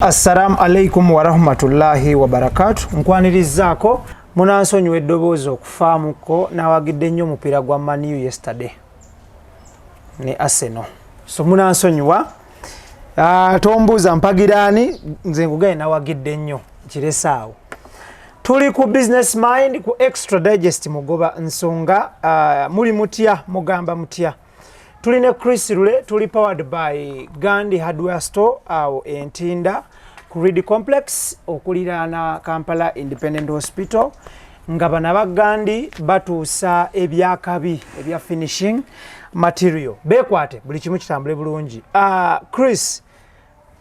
Assalamu alaikum warahmatullahi wabarakatu. Nkwanirizaako, munansonyiwa eddoboozi okufaamuko, nawagidde nnyo omupiira gwa Man U yesterday ne Arsenal, so munansonyiwa. Tombuuza mpagiraani, nze nkugaye nawagidde nnyo, nkiresaawo. Tuli ku Business Mind ku Extra Digest, mugoba nsonga. Muli mutya? Mugamba mutya? Tuli ne Chris Lule, tuli powered by Gandhi Hardware Store awo Entinda ku Reed Complex okuliraana Kampala Independent Hospital, nga bano aba Gandhi batuusa ebyakabi ebya finishing material. Beekwate buli kimu kitambule bulungi. Chris,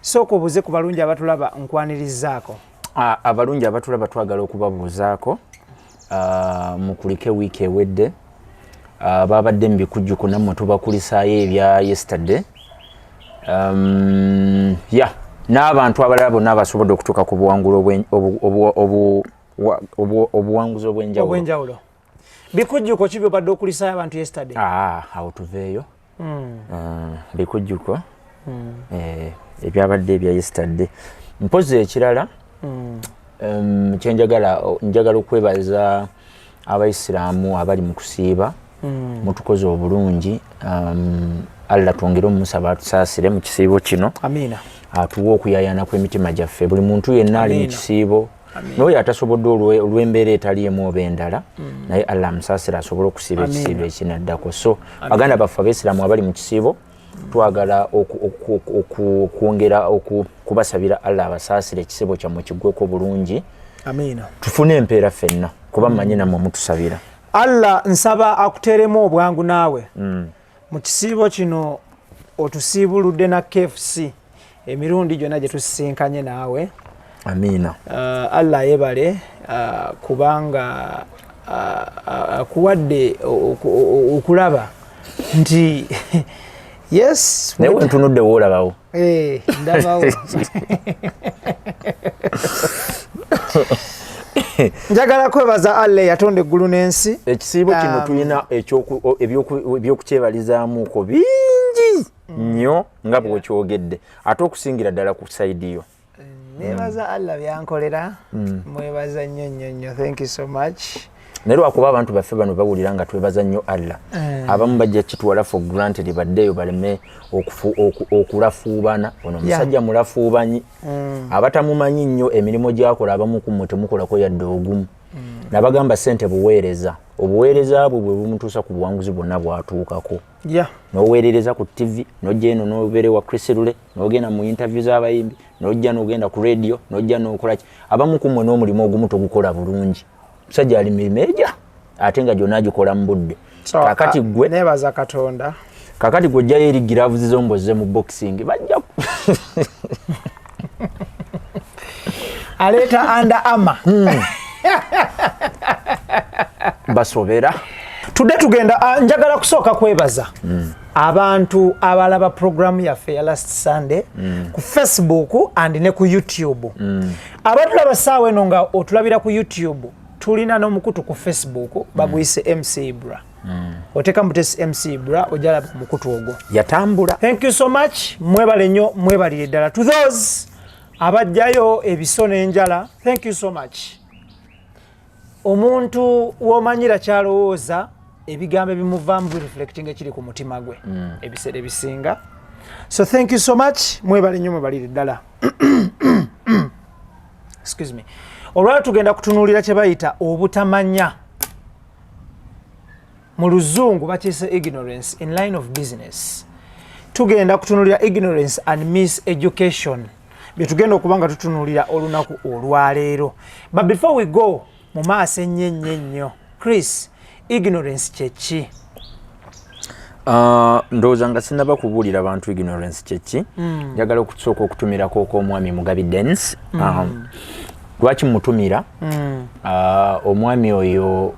sooka obuuze ku balungi abatulaba, nkwanirizaako. Abalungi abatulaba, twagala okubabuuzaako. Mukulike wiiki ewedde. Babadde mu bikujjuko, nammwe tubakulisaayo ebya yesterday. Ya n'abantu abalala bonna abasobodde okutuuka ku buwangulo obuwanguzi obw'enjawulo. Obwenjawulo. Bikujjuko ki byobadde okulisaayo abantu yesterday? Awo tuveeyo. Bikujjuko ebyabadde ebya yesterday. Mpozi ekirala kyenjagala, njagala okwebaza Abaisiraamu abali mu kusiiba. Mutukoze obulungi. Allah twongere omumusaba atusaasire mu kisiibo kino. Amiina. Atuwe okuyayana kw'emitima gyaffe. Buli muntu yenna ali mu kisiibo n'oyo atasobodde olw'embeera etali emu oba endala, naye Allah amusaasire asobole okusiiba ekisiibo ekinaddako. So baganda baffe Abaisiraamu abali mu kisiibo, twagala okwongera kubasabira Allah abasaasire, ekisiibo kyammwe kiggweko bulungi. Amiina. Tufune empeera ffenna, kuba mmanyi nammwe mutusabira. Allah nsaba akuteeremu obwangu naawe mu kisiibo kino. Otusiibuludde na KFC emirundi gyonna gye tusisinkanye naawe. Amiina. Allah yebale, kubanga akuwadde okulaba nti yes. Naye wentunudde woolabawo. Eh, ndabawo. Njagala kwebaza Allah eyatonda eggulu n'ensi. Ekisiibo kino tulina ebyokukyebalizaamuuko bingi nnyo nga bw'okyogedde, ate okusingira ddala ku side yo. Nebaza Allah byankolera. Mwebaza nnyo nnyo nnyo, thank you so much. Naye lwakuba abantu baffe bano bawulira nga twebaza nnyo Allah, abamu bajja kitwala for granted, baddeeyo baleme okulafuubana. Ono omusajja mulafuubanyi. Abatamumanyi nnyo emirimu gyakola, abamu kummwe temukolako yadde ogumu. Nabagamba sente buweereza, obuweereza bwe bwe bumutuusa ku buwanguzi bwonna bwatuukako. N'oweerereza ku TV, n'ojja eno n'obeera ewa Chris Lule, n'ogenda mu interview z'abayimbi, n'ojja n'ogenda ku radio, n'ojja n'okola ki. Abamu kummwe n'omulimu ogumu togukola bulungi. Musajja ali mirimu egya, ate nga gyonna agikola mu budde. So, kakati gwe nebaza Katonda. Kakati gwe ojjayo eri gloves zo mboze mu boxing, bajja aleeta Under Armour. Basobera. Tudde tugenda, njagala kusooka kwebaza abantu abalaba programu yaffe ya last Sunday ku Facebook and ne ku YouTube. Abatulaba saawa eno nga otulabira ku YouTube, tulina n'omukutu ku Facebook baguyise MC Ibra. Oteeka mutesi MC Ibra, ojalaba omukutu ogwo. Yatambula. Thank you so much, mwebale nnyo, mwebalire ddala. To those abajjayo ebiso n'enjala, thank you so much. Omuntu w'omanyira kyalowooza, ebigambo ebimuvaamu bireflecting ekiri ku mutima gwe ebiseera ebisinga. So thank you so much, mwebale nnyo, mwebalire ddala. Excuse me. Olwala tugenda kutunuulira kye bayita obutamanya, mu Luzungu bakiyise ignorance in line of business. Tugenda kutunuulira ignorance and miseducation, byetugenda okuba nga tutunuulira olunaku olwaleero. But before we go mu maaso ennyo ennyo ennyo, Chris, ignorance kyeki? Ndowooza nga sinaba kubuulira bantu ignorance kyeki, njagala okusooka okutumirako okw'omwami Mugabi Dens. Lwaki mutumira? Omwami oyo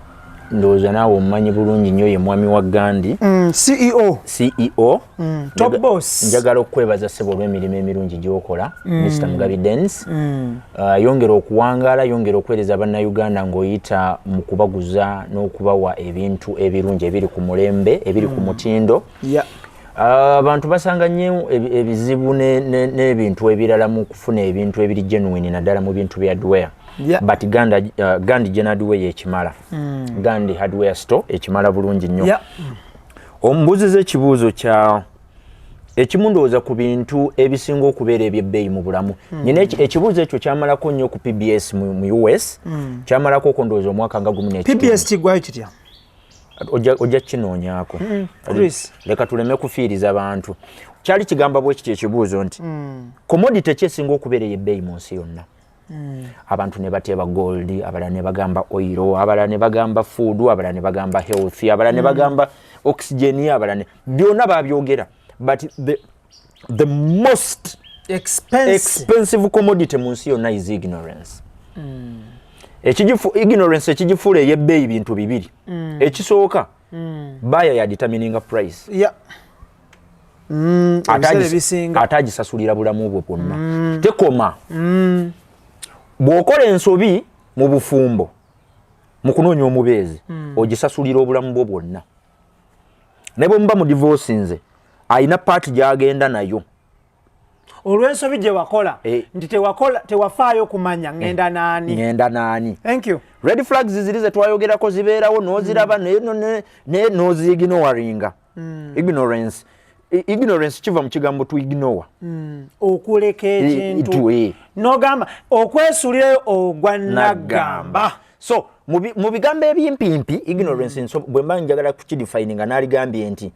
ndowooza naawe omumanyi bulungi nnyo, ye mwami wa Gandi. CEO. CEO. Top boss. Njagala okwebaza ssebo olw'emirimu emirungi gy'okola. Mr Mugabi Dens, yongera okuwangaala, yongera okuweereza Bannayuganda ng'oyita mu kubaguza n'okubawa ebintu ebirungi ebiri ku mulembe, ebiri ku mutindo. Abantu basanga nnyo ebizibu n'ebintu ebirala mu kufuna ebintu ebiri genuine, naddala mu bintu bya hardware. But Gandhi Gen Hardware ekimala. Gandhi Hardware Store ekimala bulungi nnyo. Ombuuziza ekibuuzo kya ekimu, ndowooza ku bintu ebisinga okubeera ebyebbeeyi mu bulamu. Nyina ekibuuzo ekyo kyamalako nnyo ku PBS mu US. Kyamalako okwo ndowooza omwaka nga gumu n'ekitundu. PBS kiggwayo kitya? Ojja kinoonyaako. Chris. Leka tuleme kufiiriza bantu. Kyali kigamba bwe kiti ekibuuzo nti commodity ki esinga okubeera ey'ebbeeyi mu nsi yonna? Abantu ne bateeba gold, abalala ne bagamba oil, abalala ne bagamba food, abalala ne bagamba health, abalala ne bagamba oxygen, abalala ne byonna babyogera, but the most expensive expensive commodity mu nsi yonna is ignorance. Ignorance ekigifuula ey'ebbeeyi bintu bibiri. Ekisooka, buyer ya determininga price. Ate ebiseera ebisinga. Ate agisasulira bulamu bwe bwonna, tekoma. Bw'okola ensobi mu bufumbo mu kunoonya omubeezi, ogisasulira obulamu bwo bwonna. Ne bwe muba mu divorcinze, ayina part gy'agenda nayo. Olw'ensobi gye wakola. Eh. Nti tewakola, tewafaayo kumanya ngenda naani. Ngenda naani. Thank you. Red flags ziri ze twayogerako zibeerawo, n'oziraba naye naye n'oziignoringa. Ignorance. Ignorance kiva mu kigambo to ignore. Okuleka ekintu. N'ogamba okwesuulirayo ogwa naggamba. So mu bigambo ebimpimpi, ignorance bwe mba njagala kukidefine nga naligambye nti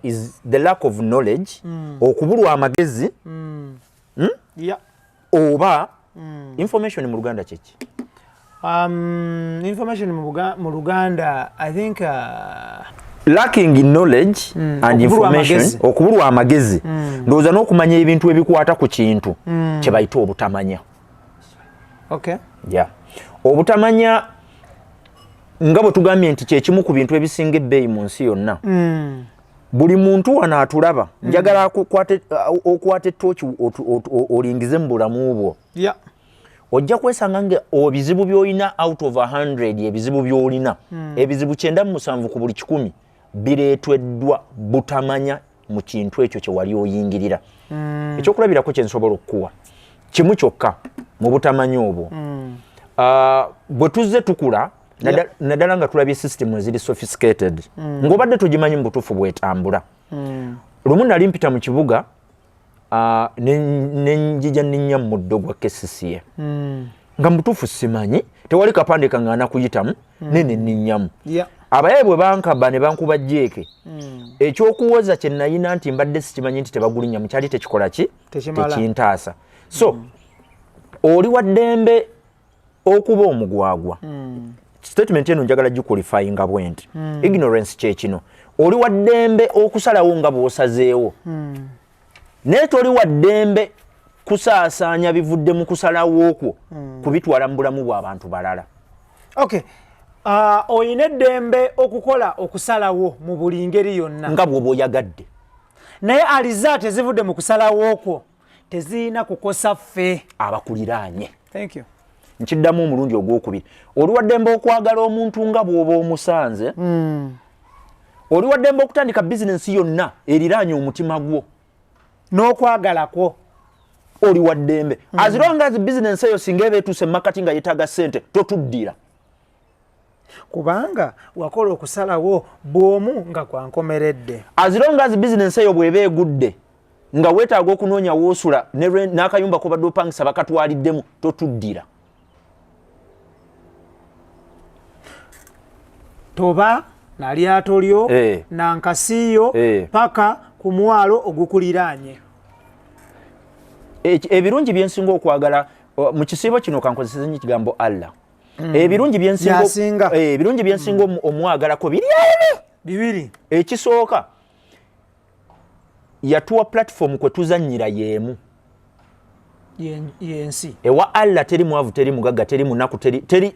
is the lack of knowledge, okubulwa amagezi. Oba information mu Luganda kyeki? Information mu Luganda, I think lacking knowledge and okubulwa information. Amagezi. Okubulwa amagezi, ndowooza n'okumanya ebintu ebikwata ku kintu kye bayita obutamanya. Yeah. Obutamanya, nga bwe tugambye nti kyekimu ku bintu ebisinga ebbeeyi mu nsi yonna. Buli muntu wano atulaba, njagala okwate ettooki olingize mu bulamu bwo. Ojja kwesanga nga ebizibu by'olina, out of 100 ebizibu by'olina, ebizibu 97 ku buli 100 bireetweddwa butamanya mu kintu ekyo kye wali oyingirira. Ekyokulabirako kye nsobola okukuwa kimu kyokka mu butamanya obwo. Ah, bwe tuzze tukula, naddala nga tulabye system eziri sophisticated, ng'obadde togimanyi mu butuufu bwetambula. Lumu nali mpita mu kibuga, ne njija ninnya mu muddo gwa KCCA, nga mu butuufu simanyi, tewali kapande kaŋŋaana kuyitamu, ne nninnyamu. Abaye bwe bankaba ne bankuba jeeke, ekyokuwoza kye nayina nti mbadde sikimanyi nti tebagulinnyamu kyali tekikola ki? Tekimala. Tekintaasa. So oli wa ddembe okuba omugwagwa. Statement eno njagala giqualifyinga bwe nti ignorance kyekino: oli wa ddembe okusalawo nga bw'osazeewo, naye toli wa ddembe kusaasaanya bivudde mu kusalawo okwo kubitwala mu bulamu bw'abantu balala. Okay, oyina eddembe okukola okusalawo mu buli ngeri yonna nga bw'oba oyagadde, naye aliza tezivudde mu kusalawo okwo tezirina kukosa ffe abakuliraanye. Thank you. Nkiddamu omulundi ogwokubiri: oli waddembe okwagala omuntu nga bw'oba omusanze. Oli waddembe okutandika bizinensi yonna eriraanye omutima gwo n'okwagala kwo. Oli waddembe as long as bizinensi eyo singa eba etuuse makati nga yeetaaga ssente, totuddira. Kubanga wakola okusalawo bw'omu nga kwankomeredde. As long as bizinensi eyo bw'eba egudde nga weetaaga okunoonya woosula n'akayumba kobadde opangisa bakatwaliddemu, totuddira. Toba na lyato lyo na nkasiyo paka ku mwalo ogukuliraanye. Ebirungi byensinga okwagala mu kisiibo kino, kankozeseze nnyo ekigambo Allah, ebirungi byensinga Yasinga. Ebirungi byensinga omwagalako biri ebi bibiri. Ekisooka, yatuwa platform kwe tuzannyira y'emu. Yensi. Ewa Allah teri mwavu, teri mugagga, teri munaku, teri.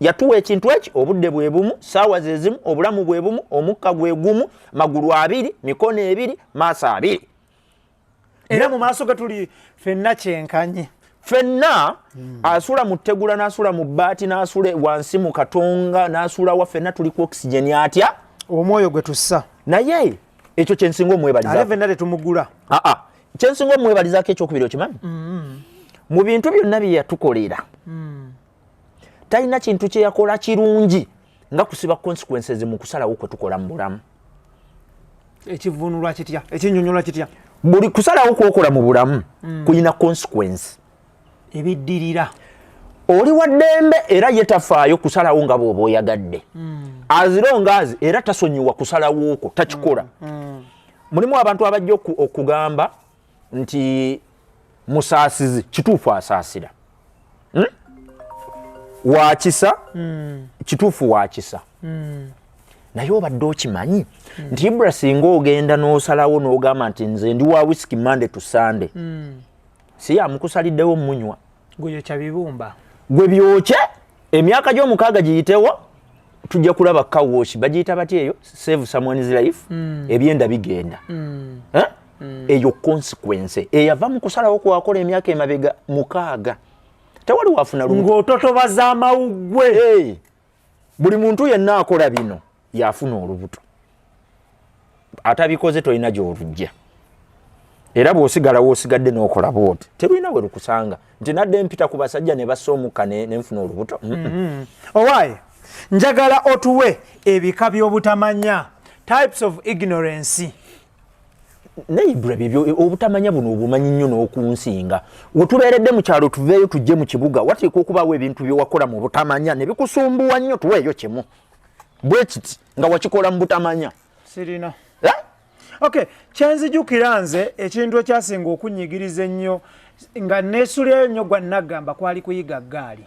Yatuwa ekintu eki: obudde bwe bumu, saawa ze zimu, obulamu bwe bumu, omukka gwe gumu, magulu abiri, mikono ebiri, maaso abiri. Era mu maaso ge tuli ffenna kyenkanyi. Ffenna, asula mu ttegula n'asula mu bbaati n'asula wansi mu katonga n'asula wa, ffenna tuli ku oxygen atya? Omwoyo gwe tussa. Naye Ekyo kyensinga omwebaliza. Ate fenna tetumugula. Aa, kyensinga omwebalizaako ekyokubiri okimanyi, mu bintu byonna bye yatukolera, talina kintu kye yakola kirungi nga kusiba consequences mu kusalawo kwe tukola mu bulamu. Ekivunulwa kitya? Ekinyonyolwa kitya? Buli kusalawo kwokola mu bulamu kulina consequence. Ebiddirira. Oli wa ddembe, era ye tafaayo kusalawo nga bw'oba oyagadde, as long as era tasonyiwa kusalawo okwo, takikola. Mulimu abantu abajja okugamba nti musaasizi. Kituufu, asaasira. Wakisa. Kituufu, wakisa. Naye obadde okimanyi nti Ibra, singa ogenda n'osalawo n'ogamba nti nze ndi wa whisky Monday to Sunday, si yamukusaliddewo munywa? Guyokya bibumba. Gwe byokye, emyaka gy'omukaaga giyitewo, tujja kulaba car wash bagiyita bati eyo, save someone's life. Ebyenda bigenda. Eh? Eyo consequence eyava mu kusalawo kwakola emyaka emabega 6, tewali wafuna lubuto. Ng'ototobaza amawuggwe. Hey, buli muntu yenna akola bino yafuna olubuto. Atabikoze tolina gy'olujja, era bw'osigala woosigadde n'okola bwoti, terulina we lukusanga nti nadde mpita ku basajja ne bassa omukka ne nfuna olubuto. Owaaye, njagala otuwe ebika by'obutamanya, types of ignorance. Naye bibyo obutamanya buno obumanyi nnyo n'okunsinga. Wetubeeredde mu kyalo, tuveeyo tujje mu kibuga, wateekwa okubaawo ebintu byewakola mu butamanya ne bikusumbuwa nnyo. Tuweeyo kimu bwe kiti nga wakikola mu butamanya. Sirina. Eh? Okay, kyenzijukira nze, ekintu ekyasinga okunyigiriza ennyo nga neesulirayo nnyo gwa naggamba kwali kuyiga ggaali.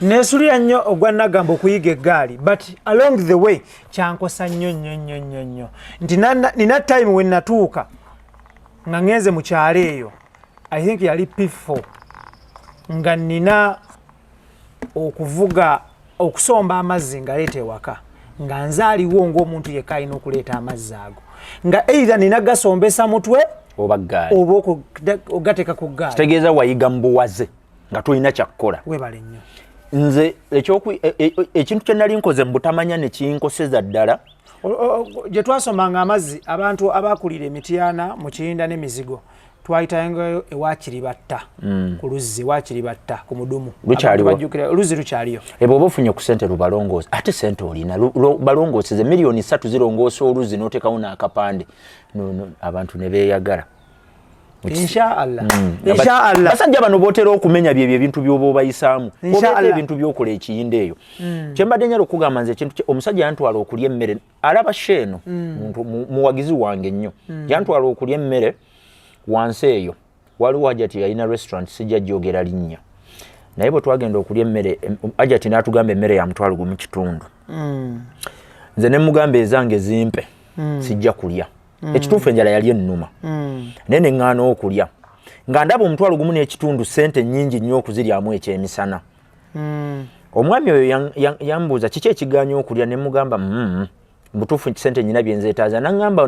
Neesulira nnyo ogwa naggamba okuyiga eggaali, but along the way kyankosa nnyo nnyo nnyo nnyo nnyo nti nina time we natuuka nga ngenze mu kyalo eyo, I think yali P4, nga nina okuvuga okusomba amazzi nga leeta ewaka, nga nze aliwo ng'omuntu yekka alina okuleeta amazzi ago, nga either nina gasombesa mutwe oba ggaali. Oba ogateeka ku ggaali. Kitegeeza wayiga mu buwaze nga tolina kyakkola. Webale nnyo. Nze ekintu kye nali nkoze mu butamanya ne kinkoseza ddala. Gye twasomanga amazzi, abantu abakulira emityana mu Kiyinda n'emizigo, twayitayo ewakiribatta ku luzzi, ewakiribatta ku mudumu. Lukyaliwo? Abantu bajjukira, oluzzi lukyaliyo. Eba oba ofunye ku sente, lubalongoosa. Ate sente olina, balongooseze miliyoni 3 zirongoosa oluzzi, n'oteekawo n'akapande. No, abantu ne beeyagala. Inshaallah, inshaallah. Basajja bano bootera okumenya byebyo ebintu by'oba obayisaamu. Inshallah. Obeeko ebintu by'okola ekiyinda eyo. Kyembadde nyala okugamba nze, ekintu omusajja yantwala okulya emmere, alaba sheeno muntu muwagizi wange nnyo, yantwala okulya emmere wansi eyo. Waliwo Hajati yalina restaurant, sijja gyogera linnya, naye bwe twagenda okulya emmere, Hajati n'atugamba emmere ya 1,500. Nze ne mugamba ezange zimpe, sijja kulya. Ekituufu enjala yali ennuma, naye ne ŋŋaana okulya nga ndaba 1,500 sente nnyingi nnyo okuziryamu ekyemisana. Omwami oyo yambuuza kiki ekiganya okulya, ne mugamba, butuufu sente nyina byenzeetaaza." Naŋŋamba,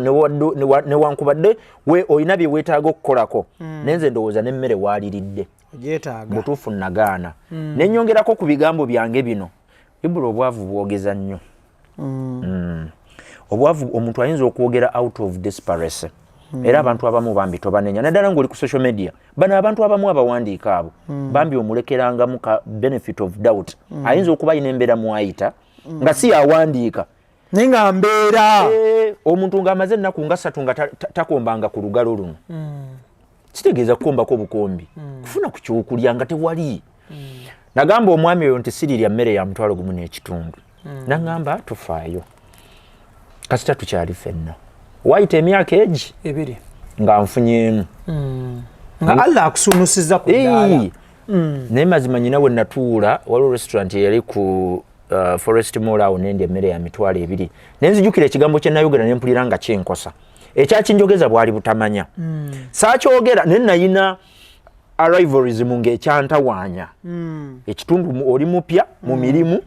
"Newankubadde we olina bye weetaaga okukolako, naye nze ndowooza n'emmere waaliridde." Ogyetaaga. Butuufu nagaana, ne nyongerako ku bigambo byange bino, "Ibula, obwavu bwogeza nnyo." Obwavu, omuntu ayinza okwogera out of desperation, era abantu abamu bambi tobanenya, naddala ng'oli ku social media. Bano abantu abamu abawandiika abo, bambi omulekerangamu ka benefit of doubt, ayinza okuba alina embeera mwayita nga si yawandiika. Naye nga mbeera. Eh, omuntu ng'amaze ennaku nga 3 nga takombanga ku lugalo luno, kitegeeza kukombako obukombi kufuna ku kyokulya nga tewali. Nagamba omwami oyo nti sirirya mmere ya 1,500. Naŋŋamba, "Tufaayo, kasita tukyali ffenna." Wayita emyaka egi 2 nga nfunyeemu. Nga Allah akusunusiza ku ddaala. Ei, naye mazima nyina we natuula, waliwo restaurant eyali ku Forest Mall awo, nendya emmere ya 20,000, nenzijukira ekigambo kye nayogera, nempulira nga kyenkosa. Ekyakinjogeza bwali butamanya, saakyogera, naye nayina arrivalism ng'ekyantawaanya ekitundu oli mupya mu mirimu.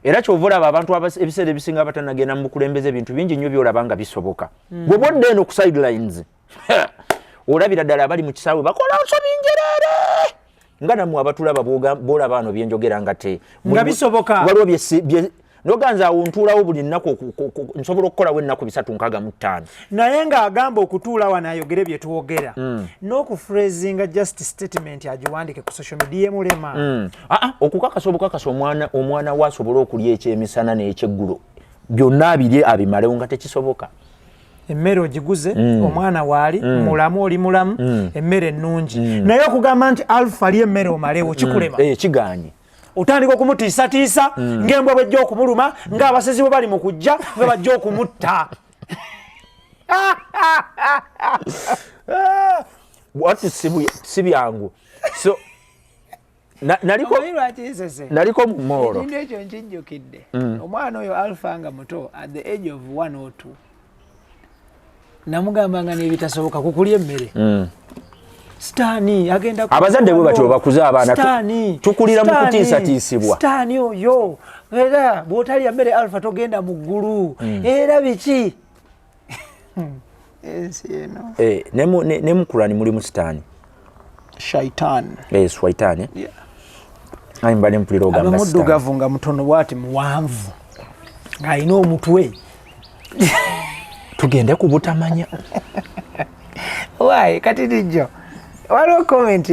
Era kyova olaba abantu ebiseera ebisinga abatanagenda mu bukulembeze, ebintu bingi nnyo byolaba nga bisoboka. Bwe bodda eno ku sidelines, olabira ddala abali mu kisaawe bakola nsobi njereere, nga nammwe abatulaba bolaba ano byenjogera nga te Nga bisoboka. Waliwo Noganza awo ntuulawo buli nnaku, nsobola okukolawo ennaku 365. Naye ng'agamba okutuula wano ayogere bye twogera n'okuphrasinga just statement agiwandike ku social media emulema. Ah, okukakasa obukakasa omwana we asobole okulya ekyemisana n'ekyeggulo, byonna abirye abimalewo, nga tekisoboka. Emmere ogiguze, omwana waali mulamu, oli mulamu, emmere ennungi, naye okugamba nti Alpha ali emmere omalewo kikulema. Eh, kiganye. Otandika okumutiisatiisa ng'embwa bwejja okumuluma, ng'abasezi bwe bali mu kujja nga bajja okumutta. Wati si byangu. So naliko Omanyi lwaki nsese? Naliko mu mall. Ekintu ekyo nkijjukidde. Omwana oyo Alpha nga muto, at the age of 1 or 2, namugambanga n'ebitasoboka ku kulya emmere. Sitaani agenda Abazadde bwe batyo bakuza abaana. Sitaani Tukulira mu Sitaani, kutiisatiisibwa. Sitaani oyo, era bw'otalya mmere Alpha togenda mu ggulu, era biki, ensi eno. Eh, ne mu Kurani mulimu sitaani. Shaitan. Eh, swaitaani. Yeah. Ayi mbadde mpulira aba ogamba sitaani. Muddugavu nga mutono bwati, muwanvu, ng'alina omutwe. Tugende ku butamanya. Why kati lijjo waliwo comment,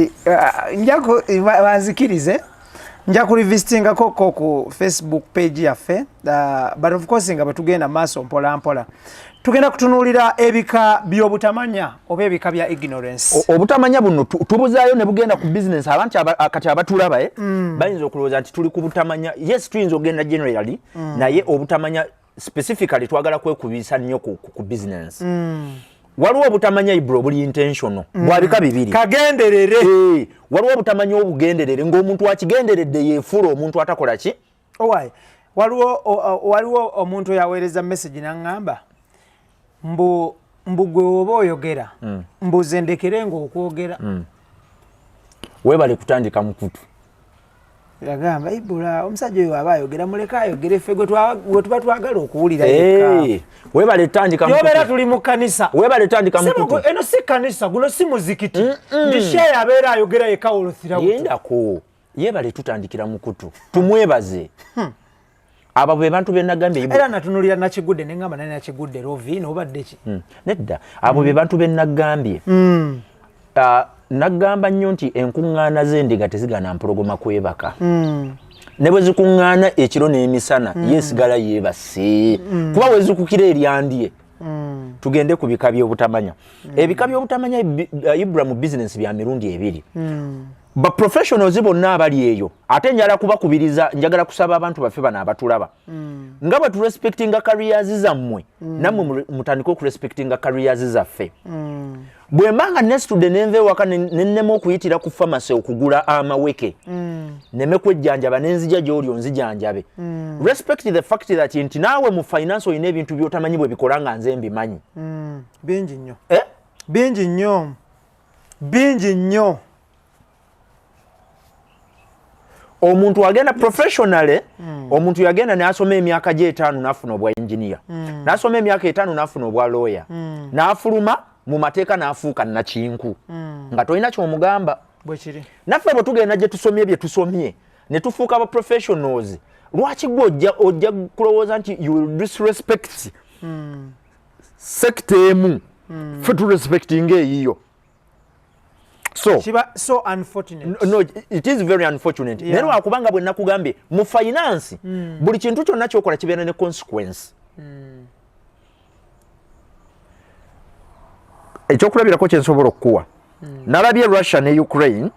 nja banzikirize, nja kurevisitingako ko ku Facebook page yaffe, but of course nga bwe tugenda maaso mpola mpola tugenda kutunuulira ebika by'obutamanya oba ebika bya ignorance. Obutamanya buno tubuzaayo ne bugenda ku business. Abantu kati abatulaba, bayinza okulowooza nti tuli ku butamanya. Yes, tuyinza okugenda generally, naye obutamanya specifically twagala kwekubisa nnyo ku business. Waliwo obutamanya, Ibro, obuli intentional, bwabika bibiri. Kagenderere. Eh, waliwo obutamanya obugenderere ng'omuntu akigenderedde yeefuula omuntu atakola ki. Owai, waliwo omuntu yaweereza message naŋŋamba mbu gwe oba oyogera, mbuze ndekere ng'okwogera. Weebale kutandika mukutu. Yagamba, "Ibula, omusajja oyo aba ayogera muleke ayogere, ffe gwe tuba twagala okuwulira yekka." Eh, weebale tutandika Yobeera mukutu. tuli mu kkanisa. Weebale tutandika Sebo, mukutu. eno si kkanisa, guno si muzikiti nti sheya abeera ayogera yekka olosirawo. Yendako, yeebale tutandikira mukutu, tumwebaze. Abo be bantu benagambye, Ibra. Era natunulira Nakigudde neŋŋamba, nani Nakigudde, Rovina obadde ki? Nedda, abo be bantu benagambye. Ah, nagamba nnyo nti enkuŋŋaana z'endiga tezigaana mpologoma kwebaka. Ne bwe zikuŋŋaana ekiro n'emisana, yeesigala yeebase, kuba we zikukira eryandye. Tugende ku bika by'obutamanya. Ebika by'obutamanya, Ibra, mu bizinesi bya mirundi ebiri. Ba professionals bonna abali eyo, ate njagala kubakubiriza, njagala kusaba abantu baffe bano abatulaba, nga bwe turespectinga careers zammwe, nammwe mutandike okurespectinga careers zaffe. Bwe mba nga nesitudde nenva ewaka nennema okuyitira ku pharmacy okugula amaweke neme kwejjanjaba, nenzija gy'oli onzijanjabe, respect the fact that nti naawe mu finance olina ebintu by'otamanyi bwe bikola nga nze mbimanyi. Bingi nnyo. Eh? Bingi nnyo, bingi nnyo. Omuntu agenda professionally, omuntu yagenda n'asoma emyaka gye 5 n'afuna obwa engineer, n'asoma emyaka 5 n'afuna obwa lawyer, n'afuluma mu mateeka n'afuuka nakinku nga tolina ky'omugamba. Bwekiri. Naffe bwe tugenda gye tusomye bye tusomye ne tufuuka ba professionals, lwaki gwe ojja kulowooza nti you will disrespect sector emu, ffe turespectinga eyiyo? So kiba so unfortunate. No, it is very unfortunate. Naye lwakubanga bwe nakugambye, mu finance buli kintu kyonna kyokola kibeera ne consequence. Ekyokulabirako kyensobola okukuwa, nalabye Russia ne Ukraine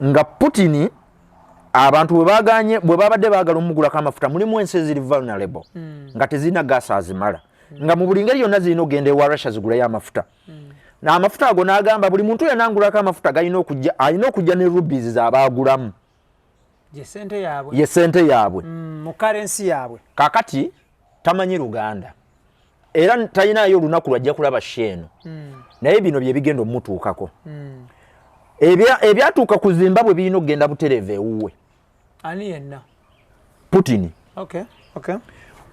nga Putin abantu bwe baganye, bwe babadde baagala omugulako amafuta, mulimu ensi eziri vulnerable nga tezirina gas azimala, nga mu buli ngeri yonna zirina okugenda ewa Russia zigulayo amafuta. Amafuta ago n'agamba buli muntu yenna angulako amafuta galina okujja, alina okujja ne rubles z'abaagulamu. Ye sente yaabwe. Ye sente yaabwe. Mu currency yaabwe. Kakati tamanyi Luganda era talinayo olunaku lwajja kulaba sheeno, naye bino bye bigenda omutuukako. Ebyatuuka ku Zimbabwe birina okugenda butereevu ewuwe. Ani yenna? Putin. Okay.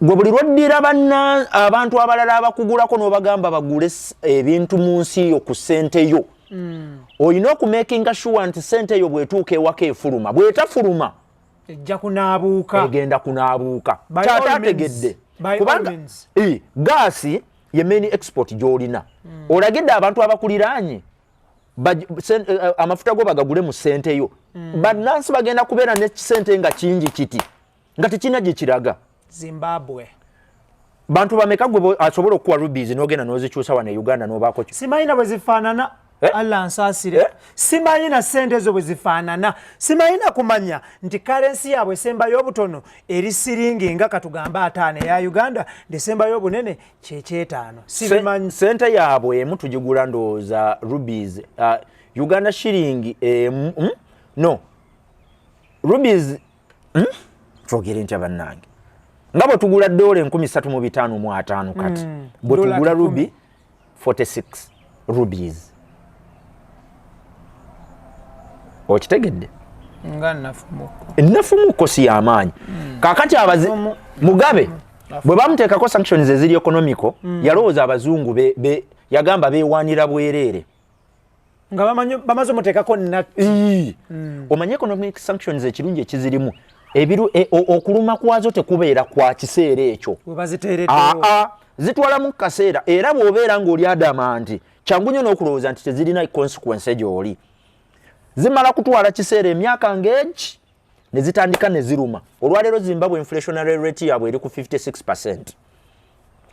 Gwe buli lwoddira banna abantu abalala abakugulako n'obagamba bagule ebintu mu nsi yo ku ssente yo, olina okumakinga sure nti ssente eyo bw'etuuka ewaka efuluma, bw'etafuluma Ejja kunaabuuka. Egenda kunaabuuka. Kyatategedde kubanga gaasi ye main export gy'olina. Olagidde abantu abakuliraanye amafuta go bagagule mu ssente yo. Bannansi bagenda kubeera ne kisente nga kingi kiti nga tekirina gye kiraga. Zimbabwe. Bantu bameka gwe asobola okukuwa rubies n'ogenda n'ozikyusa wano e Uganda n'obaako ki? Simanyi na bwe zifaanana. Allah nsaasire. Simanyi na ssente ezo bwe zifaanana. Simanyi na kumanya nti currency yaabwe esembayo obutono eri siringi nga katugambe 50 eya Uganda, ndesembayo obunene kyekyetaano. Sibimanyi. Ssente yaabwe emu tugigula ndowooza rubies Uganda shilling emu no rubies twogere ntya bannange, nga bwe tugula dola 3550 kati bwe tugula rubi 46 rubies. Okitegedde? Nga nafumuko. Nafumuko si y'amaanyi. Kakati abazi Mugabe bwe bamuteekako sanctions eziri economical, yalowooza abazungu be yagamba beewaanira bwereere. Nga bamaze omuteekako natti. Omanye economic sanctions ekirungi ekizirimu ebiru okuluma kwazo tekubeera kwa kiseera ekyo. We baziteereddewo. Aa, zitwalamu kaseera, era bw'obeera ng'oli adama nti kyangu nnyo n'okulowooza nti tezirina consequence gy'oli, zimala kutwala kiseera, emyaka ng'egi ne zitandika ne ziruma. Olwaleero Zimbabwe inflationary rate yaabwe eri ku 56%.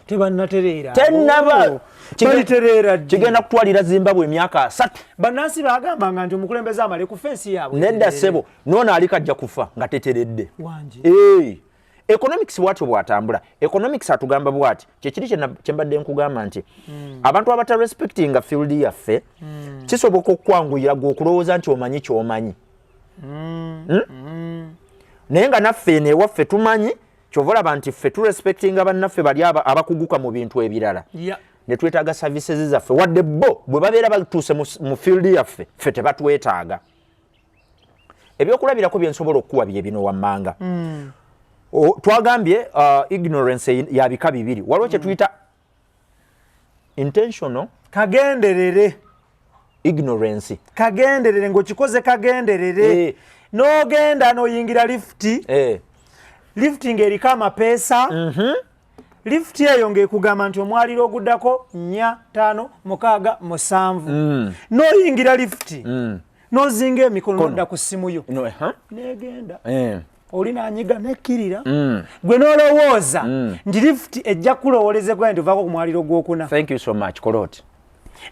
Tebannatereera. Tennaba. Balitereera ddi? Kigenda kutwalira Zimbabwe emyaka 30. Bannansi bagambanga nti omukulembeze amale kufa ensi yaabwe Nedda. etereere. Ssebo, noono ali kajja kufa nga teteredde. Wangi. Economics bwatyo bwatambula. Economics atugamba bwati, kyekiri kyembadde nkugamba nti abantu abatarespectinga field yaffe, kisoboka okukwanguyira gwe okulowooza nti omanyi kyomanyi. Naye nga naffe eno ewaffe tumanyi, kyova olaba nti ffe turespectinga bannaffe bali abakuguka mu bintu ebirala ne twetaaga services zaffe, wadde bo bwe babeera batuuse mu field yaffe, ffe tebatwetaaga. Ebyokulabirako bye nsobola okukuwa bye bino wammanga. Twagambye ignorance ya bika bibiri. Waliwo kye tuyita intentional, kagenderere, ignorance. Kagenderere, ng'okikoze kagenderere. N'ogenda n'oyingira lifuti, lifuti ng'eriko amapeesa. Lifuti eyo ng'ekugamba nti omwaliro oguddako 4, 5, 6, 7. N'oyingira lifuti, n'ozinga emikono, n'odda ku ssimu yo, No, huh? n'egenda. Oli n'anyiga nekkirira. Gwe n'olowooza nti lifuti ejja kulowoolezebwa nti ovaako ku mwaliro gwokuna. Thank you so much, koloti.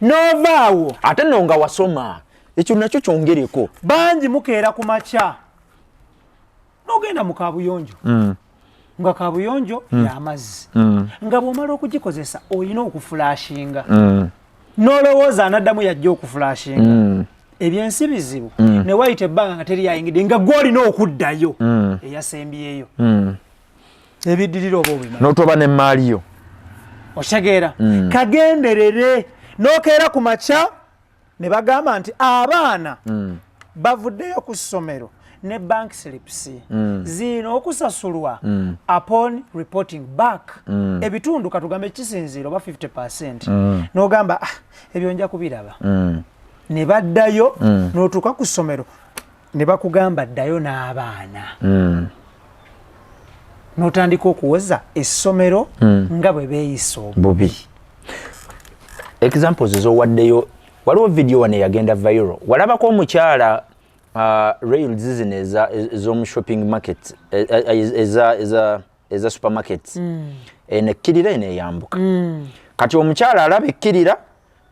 N'ovaawo. Ate nno nga wasoma, ekyo nakyo kyongereko. Bangi mukeera ku makya n'ogenda mu kabuyonjo, nga kabuyonjo y'amazzi, nga bw'omala okugikozesa olina okufulashinga, n'olowooza anaddamu yajja okufulashinga. Ebyensi bizibu. Ne wayita ebbanga nga teri yayingidde, nga gwe olina okuddayo eyasembyeyo. Ebiddirira oba obimanyi. N'otoba n'emmaali yo. Okitegeera? Kagenderere. N'okeera ku makya ne bagamba nti abaana bavuddeyo ku ssomero ne bank slips ziina okusasulwa upon reporting back, ebitundu katugambe kisinziira oba 50%. N'ogamba, "Ah, ebyo nja kubiraba." Ne baddayo, n'otuuka ku ssomero ne bakugamba ddayo n'abaana. N'otandika okuwoza essomero nga bwe beeyisa obubi. Bubi. Examples zowaddeyo, waliwo video wano eyagenda viral, walabako omukyala, rails zino ez'omu shopping market, eza supermarkets, eno ekkirira, eno eyambuka. Kati omukyala alaba ekkirira,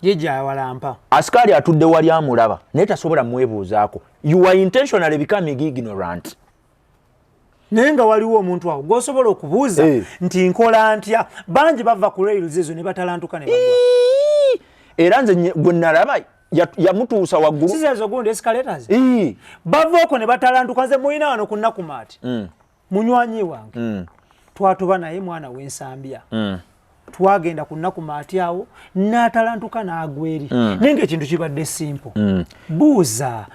ye gyawalampa. Asikaali atudde wali amulaba naye tasobola mwebuuzaako. You are intentionally becoming ignorant. Naye nga waliwo omuntu awo gwosobola okubuuza nti nkola ntya. Bangi bava ku rails ezo ne batalantuka ne bagwa. Ii! Era nze gwe nalaba yamutuusa waggulu. Siza ezo gundi escalators. Ii! Bava okwo ne batalantuka. Nze mulina wano ku Nakumatt, munywanyi wange, twatuba naye mwana w'Ensambya, twagenda ku Nakumatt awo n'atalantuka n'agwa eri. Naye ngaekintu kibadde simple, buuza.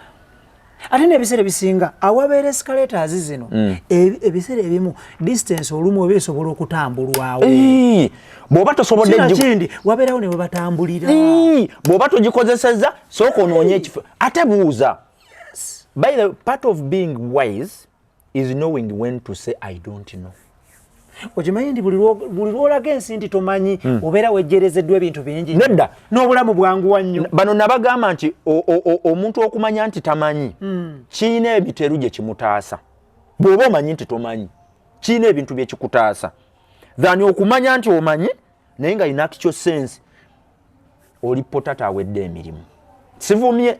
Ate n'ebiseera ebisinga awabeera escalators zino, ebiseera ebimu distance olumu oba esobola okutambulwawo. Ii! Bw'oba tosobodde Kindi wabeerawo ne webatambulira. Ii! Bw'oba togikozesezza, sooka onoonye ekifo ate buuza. By the part of being wise. is knowing when to say I don't know. Okimanyi nti buli lwolaga ensi nti tomanyi, obeera wejjerezeddwa ebintu bingi. Nedda. N'obulamu bwanguwa nnyo. Bano nabagamba nti omuntu okumanya nti tamanyi kirina emiteru gye kimutaasa. Bw'oba omanyi nti tomanyi, kirina ebintu bye kikutaasa than okumanya nti omanyi naye nga in actual sense oli potata awedde emirimu. Sivumye.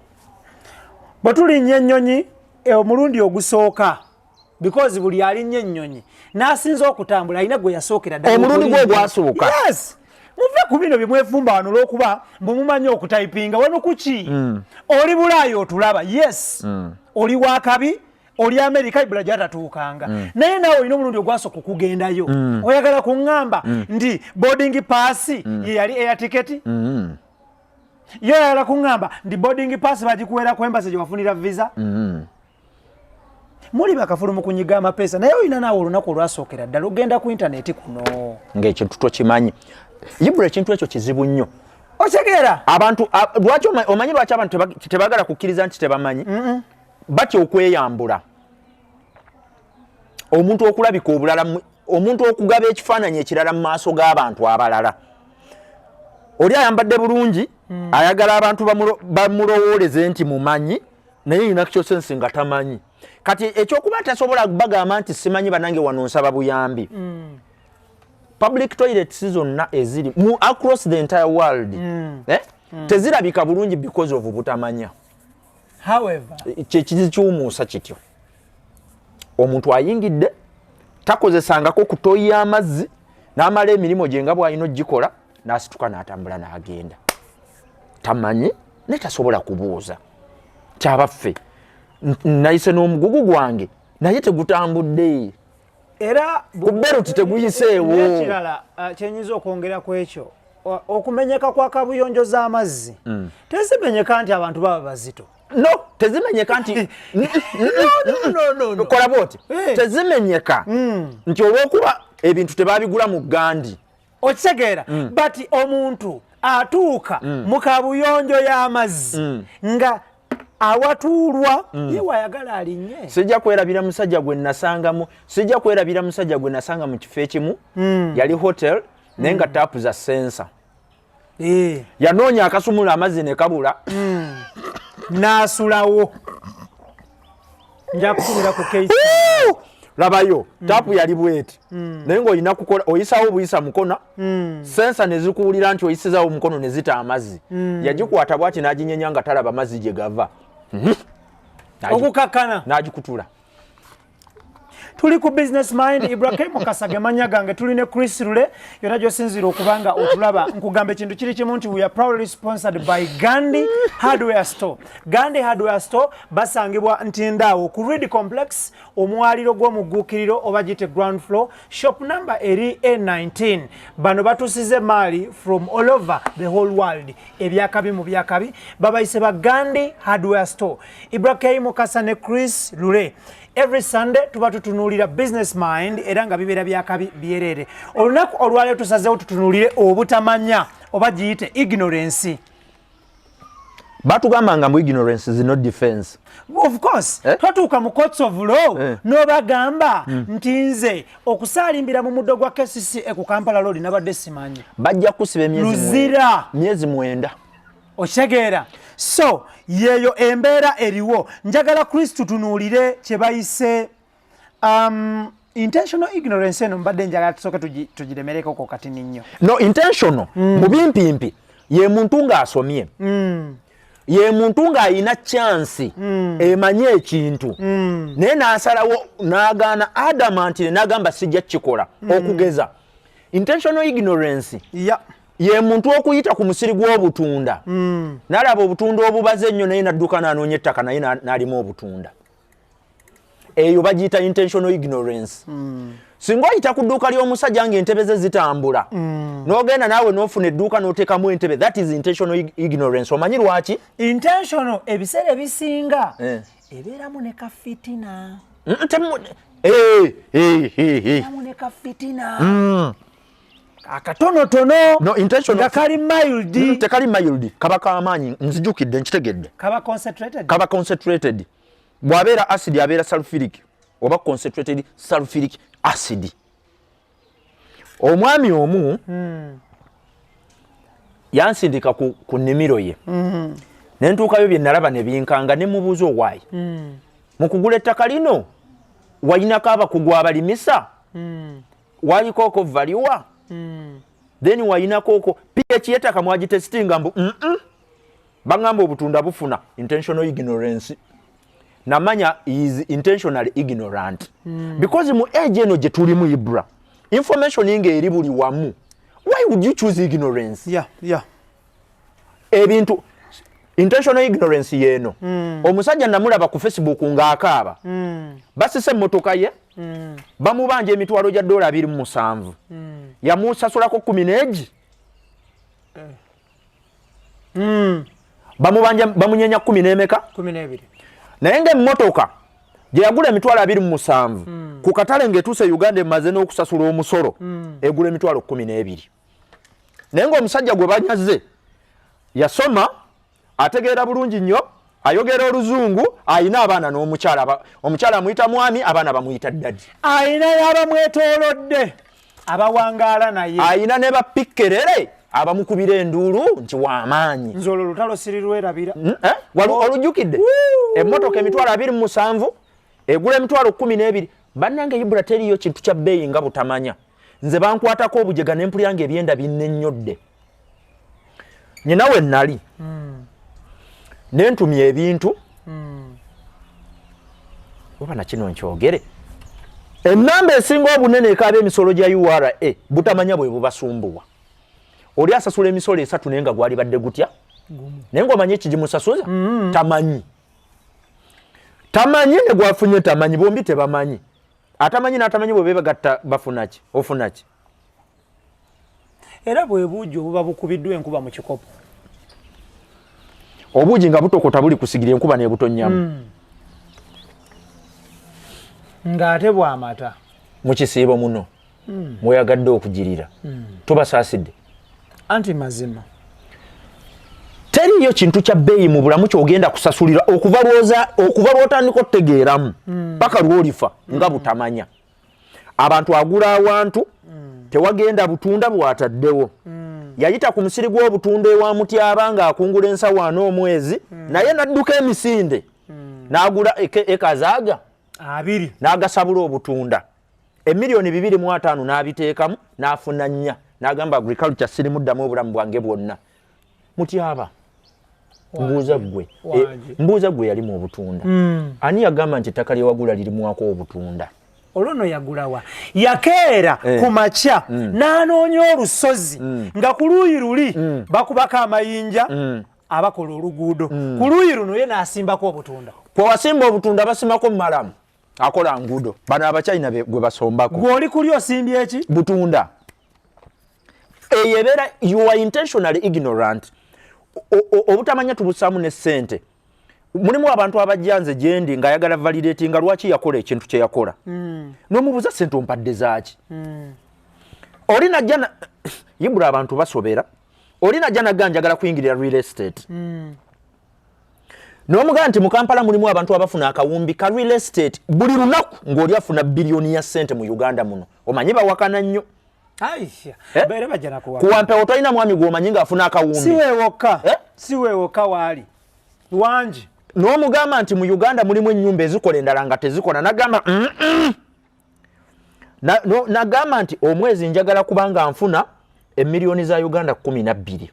Bwe tulinnya ennyonyi omulundi ogusooka, because buli alinnya ennyonyi n'asinza okutambula alina gwe yasookera ddala. Omulundi gwe ogwasooka. Yes, muve ku bino bye mwefumba wano olw'okuba mbu mumanyi okutayipinga wano kuki. Oli Bulaayi otulaba, yes, oli wakabi, oli Amerika, ibula gyatatuukanga, naye naawe olina omulundi ogwasooka okugendayo. Oyagala kuŋŋamba nti boarding pass ye yali air ticket? Yo oyagala kuŋŋamba nti boarding pass bagikuweera ku embassy gye wafunira visa? Muli bakafulu mu kunyiga amapeesa, naye olina naawe olunaku olwasookera ddala ogenda ku intaneti kuno ng'ekintu tokimanyi. Ibula, ekintu ekyo kizibu nnyo. Otegeera? Abantu lwaki omanyi lwaki abantu tebagala kukkiriza nti tebamanyi? Batya okweyambula, omuntu okulabika obulala, omuntu okugaba ekifaananyi ekirala mu maaso g'abantu abalala. Oli ayambadde bulungi, ayagala abantu bamulowooleze nti mumanyi, naye in actual sense nga tamanyi. Kati ekyokuba tasobola bagamba nti simanyi, banange wano nsaba buyambi. Public toilets zonna eziri mu across the entire world, eh? Tezirabika bulungi because of butamanya. However, Kyekikiwumuusa kityo, omuntu ayingidde takozesangako ku toyi y'amazzi, n'amala emirimu gye nga bw'alina ogikola, n'asituka n'atambula n'agenda. Tamanyi naye tasobola kubuuza kyabaffe, nayise n'omugugu gwange naye tegutambudde. Era ku beruti teguyiseewo. Ekirala kyenyinza okwongera ku ekyo, okumenyeka kwa kabuyonjo z'amazzi, tezimenyeka nti abantu baba bazito. No, tezimenyeka nti No, no, no. kola bwoti. Eh. Tezimenyeka nti olwokuba ebintu tebabigula mu Gandi. Okitegeera? But omuntu atuuka mu kabuyonjo y'amazzi nga awatuulwa ye wayagala alinnye. Sijja kwerabira musajja gwe nasangamu, sijja kwerabira musajja gwe nasanga mu kifo ekimu. Yali hotel naye nga taapu za sensor. Yanoonya akasumula amazzi ne kabula. N'asulawo. Nja kutumira ku case. Labayo, taapu yali bweti, naye ng'olina kukola oyisawo buyisa mukono, sensor ne zikuwulira nti oyisizawo omukono ne zita amazzi. Yagikwata bwati n'aginyenya nga talaba mazzi gye gava. Okukakkana. N'agikutula. Tuli ku Business Mind. Ibrahim Kasage manya gange, tuli ne Chris Lule. Yonna gyosinzira okuba nga otulaba, nkugamba ekintu kiri kimu nti we are proudly sponsored by Gandhi Hardware Store. Gandhi Hardware Store basangibwa Ntindaawo ku Reed Complex, omwaliro gw'omugguukiriro oba gite ground floor, shop number eri A19. Bano batusize maali from all over the whole world, ebyakabi mu byakabi. Babayise ba Gandhi Hardware Store. Ibrahim Mukasa ne Chris Lule, every Sunday tuba tutunuulira Business Mind era nga bibeera byakabi byereere. Olunaku olwaleero tusazeewo tutunuulire obutamanya oba giyite ignorance. Batugamba nga mu ignorance is not defense. Of course. Eh? Twatuuka mu courts of law, n'obagamba nti nze okusaalimbira mu muddo gwa KCCA ku Kampala Road nabadde simanyi. Bajja kusiba emyezi Luzira. 9. Okitegeera? So yeeyo embeera eriwo. Njagala Kristu tunuulire kye bayise intentional ignorance. Eno mbadde njagala tusooke tugiremerekoko katini nnyo. No, intentional mu bimpimpi ye muntu ng'asomye, ye muntu ng'ayina chance emanye ekintu, naye n'asalawo n'agaana adamant n'agamba sijja kukikola. Okugeza, intentional ignorance ye muntu okuyita ku musiri gw'obutunda n'alaba obutunda obubaze ennyo, naye n'adduka n'anoonya ettaka naye n'alima obutunda. Eyo bagiyita intentional ignorance. Singa oyita ku dduuka ly'omusajja ng'entebe ze zitambula, n'ogenda naawe n'ofuna edduuka n'oteekamu entebe, that is intentional ignorance. Omanyi lwaki? Intentional ebiseera ebisinga ebeeramu ne kafitina. Eh. Ebeeramu ne kafitina akatonotono. No, intentional nga kali mild. Tekali mild, kaba kamaanyi. Nzijukidde, nkitegedde. Kaba concentrated. Kaba concentrated. Bw'abeera acid abeera sulfuric. Oba concentrated sulfuric acid. Omwami omu yansindika ku nnimiro ye, nentuukayo, bye nalaba ne binkanga, ne mubuuza, "Owaayi, mu kugula ettaka lino wayinako abakugu abalimisa? Waliko valiwa? Then wayinako oko pH y'ettaka mwagitesitinga?" Mbu Baŋŋamba obutunda bufuna. Intentional ignorance. Namanya is intentionally ignorant because mu age eno gye tulimu, Ibra, information ng'eri buli wamu, why would you choose ignorance? Ebintu intentional ignorance yeeno. Omusajja namulaba ku Facebook ng'akaaba, basise emmotoka ye, bamubanja emitwalo gya dola 27, yamusasulako 10 n'egi. Bamubanja, bamunyenya kumi n'emeka? 12. Naye ng'emmotoka gye yagula emitwalo 27, ku katale ng'etuuse Uganda emaze n'okusasula omusolo, egula emitwalo 12. Naye ng'omusajja gwe banyaze yasoma, ategeera bulungi nnyo, ayogera oluzungu, ayina abaana n'omukyala, omukyala amuyita mwami, abaana bamuyita daddy. Ayina y'abamwetoolodde abawangaala naye. Ayina ne bapikkerere abamukubira enduulu nti wamaanyi. Nze olwo lutalo sirirwerabira. Eh? Olujjukidde emmotoka emitwalo 27 egula emitwalo 12. Bannange, Ibula, teriyo kintu kya bbeeyi nga butamanya. Nze bankwatako obujega ne mpulira nga ebyenda binnennyodde. Nyina we nali nentumya ebintu, oba nakino nkyogere, enamba esinga obunene ekaaba emisolo gya URA butamanya bwe bubasumbuwa. Oli asasula emisolo esatu naye nga gwali badde gutya, naye ngaomanyi ekigimusasuza? Tamanyi, tamanyi ne gwafunye tamanyi, bombi tebamanyi. Atamanyi n'atamanyi bwe beebagatta bafunaki? Ofunaki? Era bwe buugi obuba bukubiddwa enkuba mu kikopo. Obuugi nga butokota, buli kusigira enkuba n'ebutonnyamu. Ng'ate bw'amata. Mu kisiibo muno mweyagadde okugirira, tubasaasidde. Anti mazima. Teriyo kintu kya bbeeyi mu bulamu kyogenda kusasulira okuva lwoza, okuva lwotandika otutegeeramu paka lwolifa nga butamanya. Abantu agula awantu tewagenda butunda bwataddewo. Yayita ku musiri gw'obutunda ewa Mutyaba ng'akungula ensawo ana omwezi, naye n'adduka emisinde n'agula ekazaaga 20. N'agasabula obutunda emiliyoni 250 n'abiteekamu, n'afuna nnya, n'agamba, "Agriculture sirimuddamu obulamu bwange bwonna." Mutyaba, mbuuza ggwe, Wangi. mbuuza ggwe yalimu obutunda, ani yagamba nti ettaka lyewagula lirimwako obutunda? Olwo no yagulawa? Yakeera ku makya n'anoonya olusozi nga ku luuyi luli bakubako amayinja abakola oluguudo, ku luuyi luno ye n'asimbako obutunda. Kwe wasimba obutunda basimako murram, akola nguudo. Bano Abachina gwe basombako. Gw'oli kuli osimbye eki? Butunda. Eyo ebeera you are intentionally ignorant. Obutamanya tubusaamu ne ssente. Mulimu abantu abajja nze gyendi ng'ayagala validate nga lwaki yakola ekintu kye yakola, n'omubuuza, "Ssente ompadde zaaki?" Oli najja Ibula, abantu basobera. Oli najja nagga, "Njagala kuyingirira real estate." N'omugamba nti mu Kampala mulimu abantu abafuna akawumbi ka real estate buli lunaku, ng'oli afuna biliyoni ya ssente mu Uganda muno. Omanyi bawakana nnyo. Aisha. Eh? Beere bajja nakuwa. Kuwampewo tolina mwami gw'omanyi ng'afuna akawumbi? Si weewokka. Eh? Si weewokka, waali wangi. N'omugamba nti mu Uganda mulimu ennyumba ezikola, endala nga tezikola, nagamba "Mm-mm." Nagamba nti omwezi njagala kubanga nfuna emiliyoni za Uganda 12.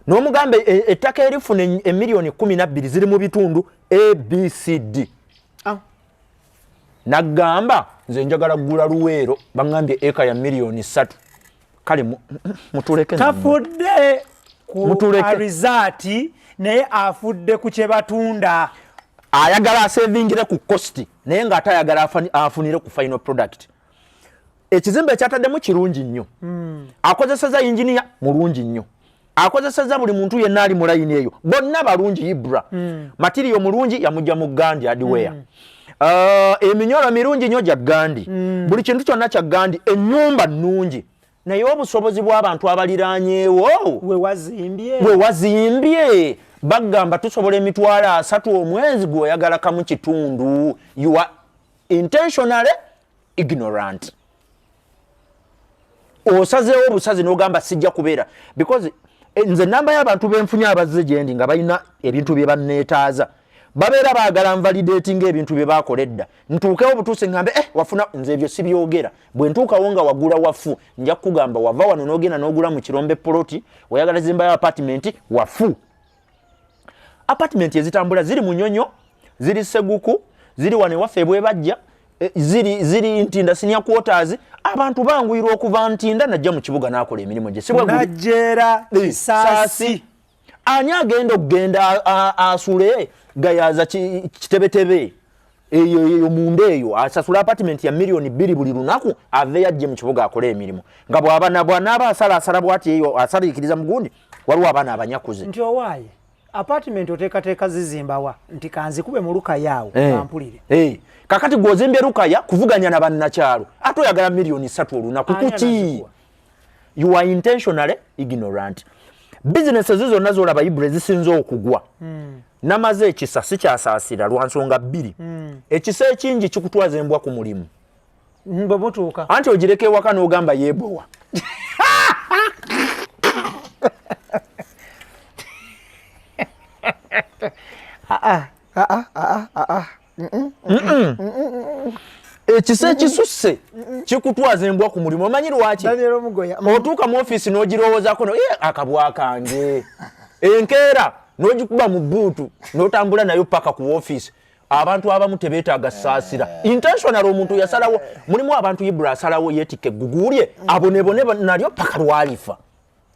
N'omugamba ettaka erifuna emiliyoni 12 ziri mu bitundu ABCD. Ah. Nagamba, "Nze njagala kugula Luweero, baŋŋambye eka ya miliyoni 3." Kale mutuleke nammwe. Tafudde ku Mutuleke. result, naye afudde ku kye batunda. Ayagala asevingire ku cost, naye ng'ate ayagala afunire ku final product. Ekizimbe ekyataddemu kirungi nnyo, akozeseza inginiya mulungi nnyo, akozeseza buli muntu yenna ali mu layini eyo, bonna balungi. Ibra, material mulungi, yamujja mu Gandi Hardware. Eminyolo mirungi nnyo gya Gandi, buli kintu kyonna kya Gandi, ennyumba nnungi, naye obusobozi bw'abantu abaliraanyeewo we wazimbye bwe wazimbye bagamba tusobola emitwalo 30 omwezi, gweoyagala kamu kitundu. You are Intentionally ignorant. Osazeewo obusazi n'ogamba sijja kubeera, because nze namba y'abantu benfunye abazze gyendi nga balina ebintu bye banneetaaza, babeera baagala nvalidatinga ebintu bye bakola edda, ntuukewo obutuusi ngambe, "Eh, wafuna." Nze ebyo sibyogera. Bwe ntuukawo nga wagula wafu, nja kukugamba wava wano n'ogenda n'ogula mu Kirombe poloti, oyagala zimbayo apartment. Wafu apartment ezitambula ziri Munyonyo, ziri Seguku, ziri wano ewaffe ebwebajja, ziri Ntinda senior quarters. Abantu banguyirwa okuva Ntinda najja mu kibuga n'akola emirimu gye. Najjeera. Kisaasi. Ani agenda okugenda asule Gayaza, Kitebetebe eyo eyo munda eyo, asasula apartment ya miliyoni 2 buli lunaku, aveeyo ajje mu kibuga akole emirimu, nga bw'aba bw'anaaba asala asala bw'ati eyo asaliikiriza mugundi, waliwo abaana abanyakuze. Nti owaaye apartment oteekateeka zizimbawa? Nti kanzikube mu Lukayaawo kampulire. Kakati gw'ozimbye Lukaya kuvuganya na bannakyalo, ate oyagala miliyoni 3 olunaku. Ani kuki? Anazikuwa? You are intentionally ignorant. Bizinesi ezo zonna zolaba, Ibra, ezisinze okugwa, namaze ekisa sikyasaasira lwa nsonga bbiri. Ekisa ekingi kikutwaza embwa ku mulimu. Bwe mutuuka. Anti ogireka ewaka n'ogamba yeebowa. Ah, ah, ah, ah, ah. Ekisa ekisusse kikutwaza embwa ku mulimu. Omanyi lwaki? Daniel Omugoya. Otuuka mu ofiisi n'ogirowoozaako, no akabwa kange, enkeera n'ogikuba mu boot n'otambula nayo paka ku ofiisi. Abantu abamu tebeetaaga saasira. Intentional, omuntu yasalawo. Mulimu abantu, Ibra, asalawo yeetikka eggugu lye abonebone nalyo paka lwalifa.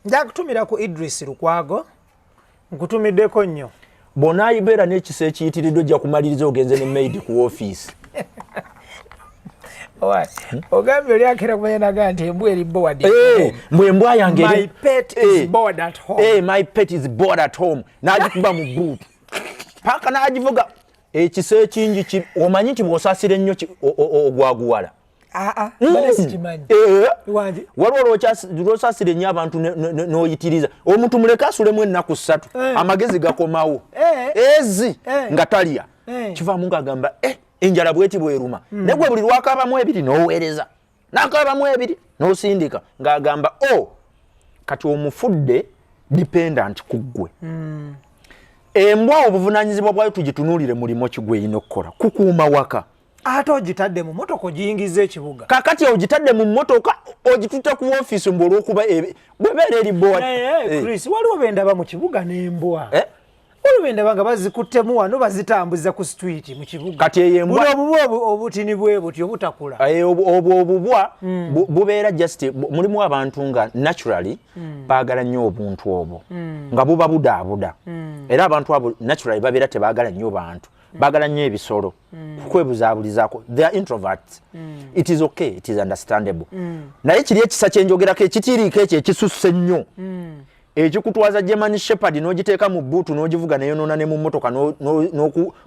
Nja kutumira ku Idris Lukwago, nkutumiddeko nnyo. Bw'onaayibeera n'ekisa ekiyitiridde, ojja kumaliriza ogenze ne maid ku ofiisi. Ogambye oli akera kumanya naga nti embwa eri bored. Mbwe embwa yange My pet is bored at home. My pet is bored at home, n'agikuba mu boot paka n'agivuga. Ekisa ekingi omanyi nti bw'osaasira ennyo ogwaguwala. Ah, ah, bale sikimanyi. Wangi. Waliwo lwosaasira ennyo abantu n'oyitiriza. Omuntu muleke asulemu ennaku 3, amagezi gakomawo. Ezi nga talya, kivaamu ng'agamba, "Eh, enjala bweti bweruma." Naye gwe buli lwakabamu ebiri n'oweereza, n'akabamu ebiri n'osindika, ng'agamba o kati omufudde dependent ku ggwe. Embwa obuvunanyizibwa bwayo tugitunuulire, mulimu ki gweyina okukola? Kukuuma waka. Ate ogitadde mu motoka, ogiyingiza ekibuga. Kakati ogitadde mu mmotoka, ogitutte ku ofiisi mbu olwokuba bwebeera eri bowa. Naye Chris, waliwo bendaba mu kibuga n'embwa. Eh? Waliwo bendaba nga bazikuttemu wano, bazitambuza ku street mu kibuga. Kati eyo embwa Buno obubwa obutini bwe buti obutakula. Obwo obubwa bubeera just mulimu abantu nga naturally baagala nnyo obuntu obwo nga buba budaabuda, era abantu abo naturally babeera tebaagala nnyo bantu, baagala nnyo ebisolo kukwebuzaabulizaako. They are introverts. It is okay, it is understandable. Naye kiri ekisa kyenjogerako ekitiriiko ekyo ekisusse ennyo, ekikutwaza German Shepherd n'ogiteeka mu boot n'ogivuga neyonoona ne mu mmotoka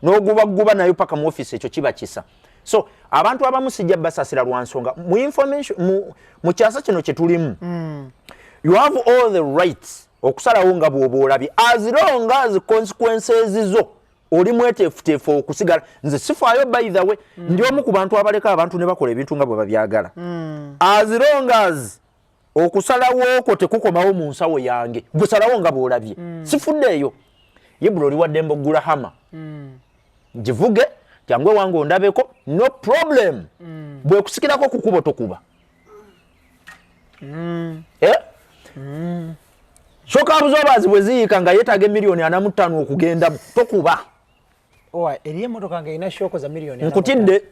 n'ogubaguba nayo paka mu office, ekyo kiba kisa. So abantu abamu sijja basasira lwa nsonga mu information mu kyasa kino kye tulimu, you have all the rights okusalawo nga bw'oba olabye, as long as consequences zo oli mweteefuteefu okusigala. Nze sifaayo, by the way, ndi omu ku bantu abaleka abantu ne bakola ebintu nga bwe babyagala, as long as okusalawo okwo tekukomawo mu nsawo yange. Gusalawo nga bw'olabye, sifuddeeyo. Ye buli oli waddembe oggula Hummer, givuge, jangu ewange ondabeko, no problem. Bwekusikirako ku kubo tokuba. Eh? Shock absorbers bwe ziyiika nga yeetaaga emiliyoni 45 okugendamu, tokuba. Owa, eriyo emotoka nga erina shock za miliyoni? Nkutidde.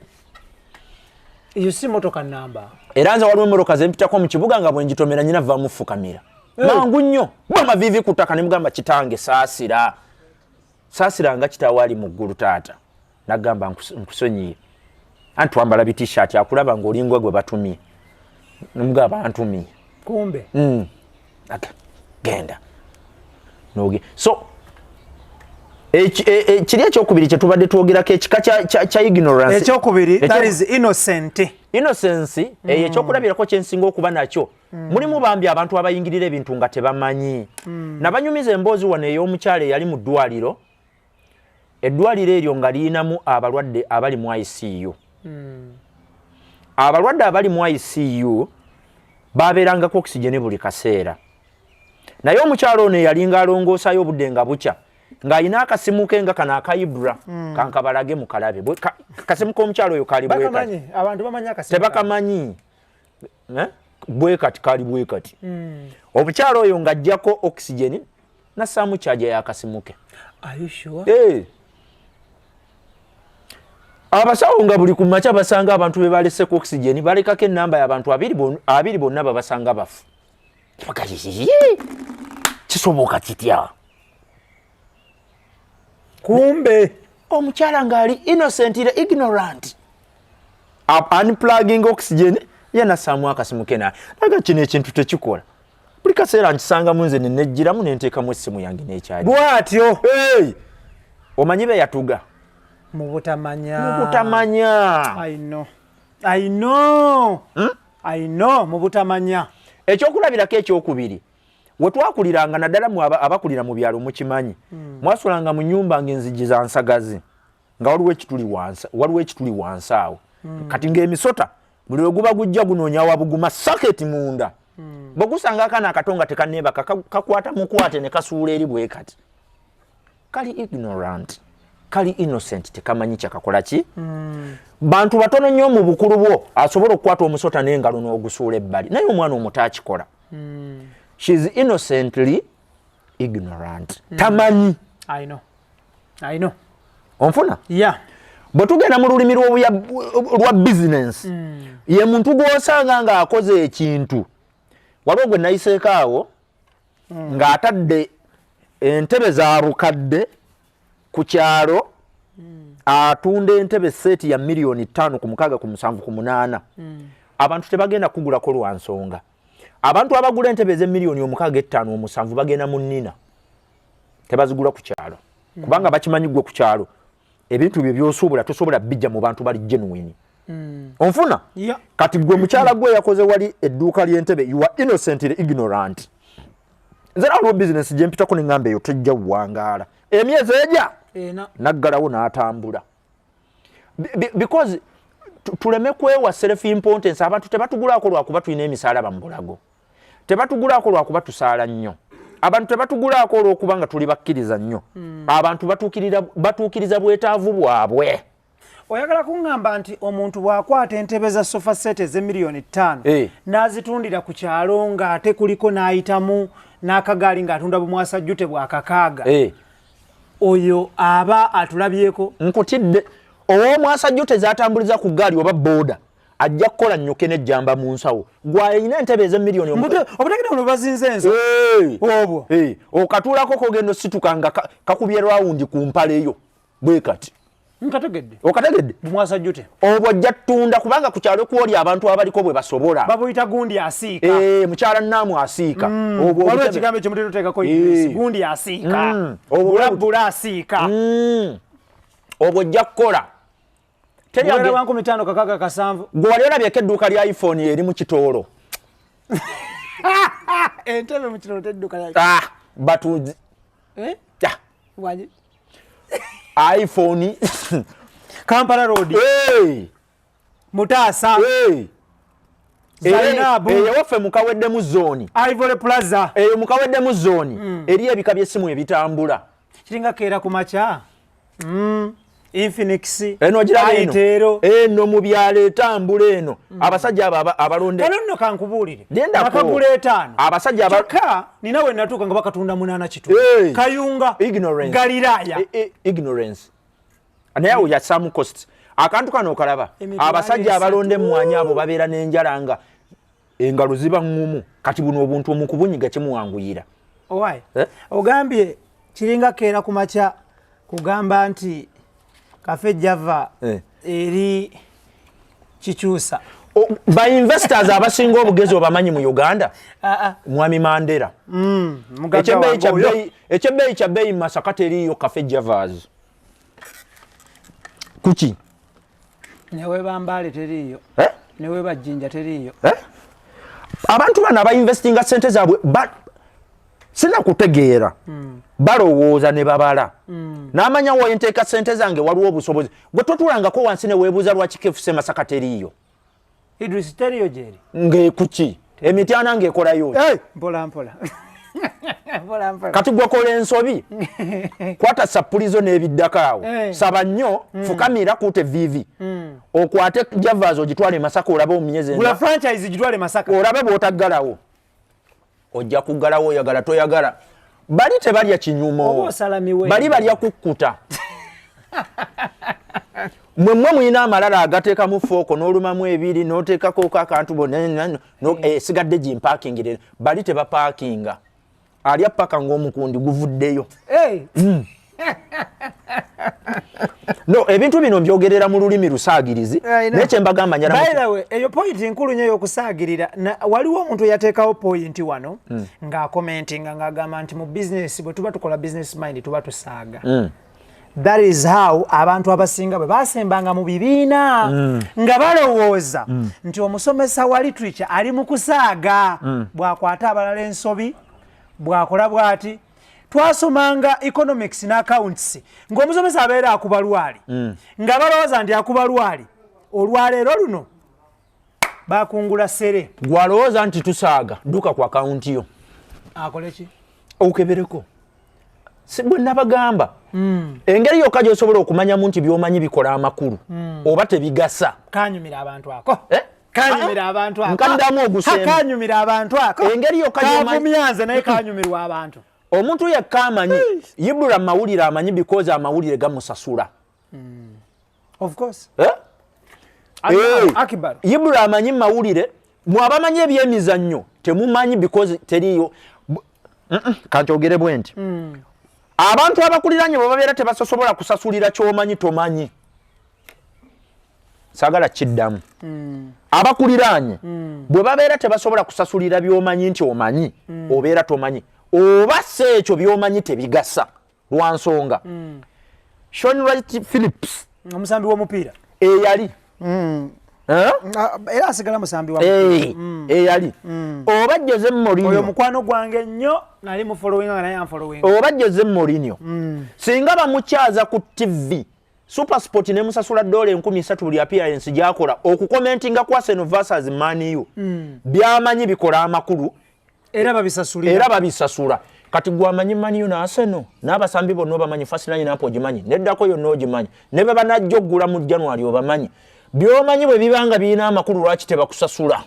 Eyo si motoka namba. Era nze waliwo emmotoka zempitako mu kibuga nga bwe ngitomera nyina vaamu fukamira mangu nnyo bwe amaviivi ku ttaka ne mugamba, "Kitange, saasira, saasira nga kitaawe ali mu ggulu." Taata nagamba, "Nkusonyiye." Anti twambala bitishaati, akulaba ng'olingwa gwe batumye, nemugamba, "Antumye." Kumbe. Genda. Noge so kiri ekyokubiri kyetubadde twogerako, ekika kya ignorance. Ekyokubiri, that is innocent. Innocence eyo, ekyokulabirako kyensinga okuba nakyo, mulimu bambi abantu abayingirira ebintu nga tebamanyi. Nabanyumiza emboozi wano ey'omukyala eyali mu ddwaliro, eddwaliro eryo nga liyinamu abalwadde abali mu ICU. Abalwadde abali mu ICU babeerangako oxygen buli kaseera, naye omukyalo ono eyalinga alongoosayo obudde nga bukya ng'alina akasimu ke nga kano akayibra. Kankabalage mukalabe. Kasimu k'omukyalo oyo kali bwe kati. Abantu bamanyi akasimu? Tebakamanyi, eh? Bwe kati kali bwe kati. Omukyalo oyo ng'ajjako oxygen nassaamu kyaja y'akasimu ke. Are you sure? Eh. Abasawo nga buli ku makya basanga abantu be baleseko oxygen, balekako enamba y'abantu 20 bonna babasanga bafu. Kisoboka kitya? Kumbe omukyala ng'ali innocent, ignorant, unplugging oxygen, yanassaamu akasimu ke naga kino ekintu tekikola. Buli kaseera nkisangamu nze nenejjiramu nenteekamu essimu yange n'ekyali. Bw'atyo. Hey! Omanyi be yatuga? Mu butamanya. Mu butamanya. I know. I know. I know, mu butamanya. Ekyokulabirako ekyokubiri, we twakuliranga, naddala mu abakulira mu byalo mukimanyi, mwasulanga mu nyumba ng'enzigi za nsagazi, nga waliwo ekituli wansi, waliwo ekituli wansi awo. Kati ng'emisota buli lwe guba gujja gunoonya wabuguma saketi munda. Bwe gusanga akaana akato nga tekanneebaka, kakwata mukwate ne kasuula eri bwe kati. Kali ignorant, kali innocent, tekamanyi kyakakola ki. Bantu batono nnyo mu bukulu bwo asobola okukwata omusota n'engalo n'ogusuula ebbali, naye omwana omuto akikola. She's innocently ignorant, tamanyi. I know. I know. Onfuna? Yeah. Bwe tugenda mu lulimi lwa bizinensi, ye muntu gw'osanga ng'akoze ekintu. Waliwo gwe nayiseeko awo ng'atadde entebe za bukadde ku kyalo, atunda entebe set ya miliyoni 5 ku 6 ku 7 ku 8. Abantu tebagenda kugulako lwa nsonga abantu abagula entebe ez'emiliyoni 6, 5, 7 bagenda mu nnina, tebazigula ku kyalo, kubanga bakimanyi gwe ku kyalo ebintu bye byosuubula tosobola bijja mu bantu bali genuine. Onfuna? Yeah. Kati gwe mukyala gwe yakoze wali edduuka ly'entebe, you are innocently ignorant. Nze waliwo bizinesi gye mpitako ne ŋŋamba eyo tejja buwangaala emyezi eja Ena. Naggalawo n'atambula. Because tuleme kwewa self importance. Abantu tebatugulaako lwakuba tulina emisaalaba mu bulago, tebatugulaako lwakuba tusaala nnyo, abantu tebatugulaako olw'okuba nga tuli bakkiriza nnyo. Abantu batuukiriza bwetaavu bwabwe. Oyagala kuŋŋamba nti omuntu bw'akwata entebe za sofa set ez'emiliyoni 5 n'azitundira ku kyalo ng'ate kuliko n'ayitamu n'akagaali ng'atunda bumwasajjute bwakakaaga, oyo aba atulabyeko? Nkutidde. Ow'omwasajjute zatambuliza ku ggaali oba booda ajja kukola nnyuke n'ejjamba mu nsawo. Gwalina entebe ez'emiliyoni Obutegede buno bazinze enso obwo. Hey, okatuulako kogenda osituka nga kakubye rawundi ku mpale yo bwe kati. Nkategedde. Okategedde? Bumwasajjute. Obwo ojja ttunda, kubanga ku kyalo kwoli abantu abaliko bwe basobola. Babuyita gundi asiika. Eh, mukyala naamu asiika. Obwo Waliwo ekigambo ekimutera oteekako gundi asiika. Obwo Bulabbula asiika. Obwo ojja kukola. Teri Buwera bwa 5000 6 7. Gwe wali olabyeko edduuka lya iPhone eri mu kitoolo? Entebe mu kitoolo tedduka lya Ah, batuzi. Eh? Ah, Waji. iPhone. Kampala Road. Hey! Mutaasa. Hey! Zainabu. Eyo waffe mukaweddemu zone. Ivory Plaza. Eyo mukaweddemu zone. Eri ebika by'essimu ebitambula. Kiringa keera ku makya. Infinix. Eno giraba eno. Aitero. Eno mu byalo etambula eno. Abasajja abo abalonde. Kano nno kankubuulire. Lindako. Nakagula 5. Abasajja Kyokka nina we natuuka nga bakatunda 8 kitu. Hey. Kayunga. Ignorance. Galiraaya. Ignorance. Naye awo yassaamu cost. Akantu kano okalaba. Emitwalo Abasajja 3. abalonda emmwanyi abo babeera n'enjala nga engalo ziba ŋŋumu. Kati buno obuntu omu kubunyiga kimuwanguyira. Owaaye. Eh? Ogambye kiringa keera ku makya kugamba nti Cafe Java eri kikyusa. Ba investors abasinga obugezi obamanyi mu Uganda? Ah, ah. Mwami Mandela. Mugagga Ekyebbeeyi wange kya oyo. Ekyebbeeyi kya bbeeyi Masaka teriiyo Cafe Javas. Kuki? Neweba Mbale teriiyo. Eh? Neweba Jjinja teriiyo. Eh? Abantu bano abainvestinga sente zaabwe sinakutegeera. Balowooza ne babala n'amanya wenteeka sente zange waliwo obusobozi. Gwe totulangako wansi ne weebuuza lwaki KFC Masaka teriiyo? Idris, teriyo gyeri. Ng'ekuki emityana ng'ekolayo ki? Hey, mpola mpola. Mpola mpola. Kati gwekola ensobi, kwata sappulizo n'ebiddako awo. Saba nnyo, fukamira, kuuta eviivi, okwate Javas ogitwale e Masaka olabe omyezi Gula franchise gitwale Masaka. Olabe bw'otaggalawo. Ojja kuggalawo oyagala toyagala. Bali tebalya kinyumo. Oba osala miwendo. Bali balya kukkuta. Mwe mmwe mulina amalala agateekamu fork n'olumamu ebiri n'oteekako akantu bonna esigadde gimpaakingire. Bali tebapaakinga, alya paka ng'omukundi guvuddeyo. Hey. No, ebintu bino mbyogerera mu lulimi lusaagirizi. I know. Naye kyembagamba njala By the way, eyo point nkulu nnyo ey'okusaagirira. Waliwo omuntu eyateekawo point wano ng'akomentinga ng'agamba nti mu business bwe tuba tukola business mind tuba tusaaga. That is how abantu abasinga bwe basembanga mu bibiina nga balowooza nti omusomesa wa literature ali mu kusaaga bw'akwata abalala ensobi, bw'akola bw'ati. Twasomanga economics ne accounts ng'omusomesa abeera akuba lwali, nga balowooza nti akuba lwali. Olwaleero luno bakungula sere. Gwalowooza nti tusaaga, dduka ku akawunti yo. Akole ki? Okebereko. Si bwe nabagamba, engeri yokka gy'osobola okumanyamu nti by'omanyi bikola amakulu oba tebigasa. Kanyumira abantu ako. Eh? Kanyumira abantu ako. Nkaddamu ogusemba. Kanyumira abantu ako. Engeri yokka gy'omanyi- Kavumyanze naye kanyumirwa abantu. Omuntu yekka amanyi Ibula mawulire amanyi because amawulire gamusasula. Of course. Eh? Eh. Akibar. Ibula amanyi mawulire, mwe abamanyi ebyemizannyo temumanyi because teriiyo. Kankyogere bwe nti, abantu abakuliranye bwe babeera tebasobola kusasulira kyomanyi tomanyi. Saagala kiddamu. Abakuliraanye bwe babeera tebasobola kusasulira byomanyi nti omanyi, obeera tomanyi, oba si ekyo byomanyi tebigasa lwa nsonga. Shaun Wright Phillips, omusambi w'omupiira, eyali. Eh? Ah, era asigala musambi wa Eh, eyali oba Jose oyo Mourinho. Mukwano gwange nnyo, nali mufollowinga nga naye anfollowinga. Oba Jose Mourinho, singa bamukyaza ku TV SuperSport nemusasula $3,000 buli appearance gyakola okukomentinga ku Arsenal versus Man U, byamanyi bikola amakulu. Era babisasulira. Era babisasula. Kati gwamanyi Man U na Arsenal n'abasambi bonna obamanyi, first line up ogimanyi, neddako yonna ogimanyi, ne bwe banajja oggula mu January obamanyi. Byomanyi bwe biba nga birina amakulu, lwaki tebakusasula?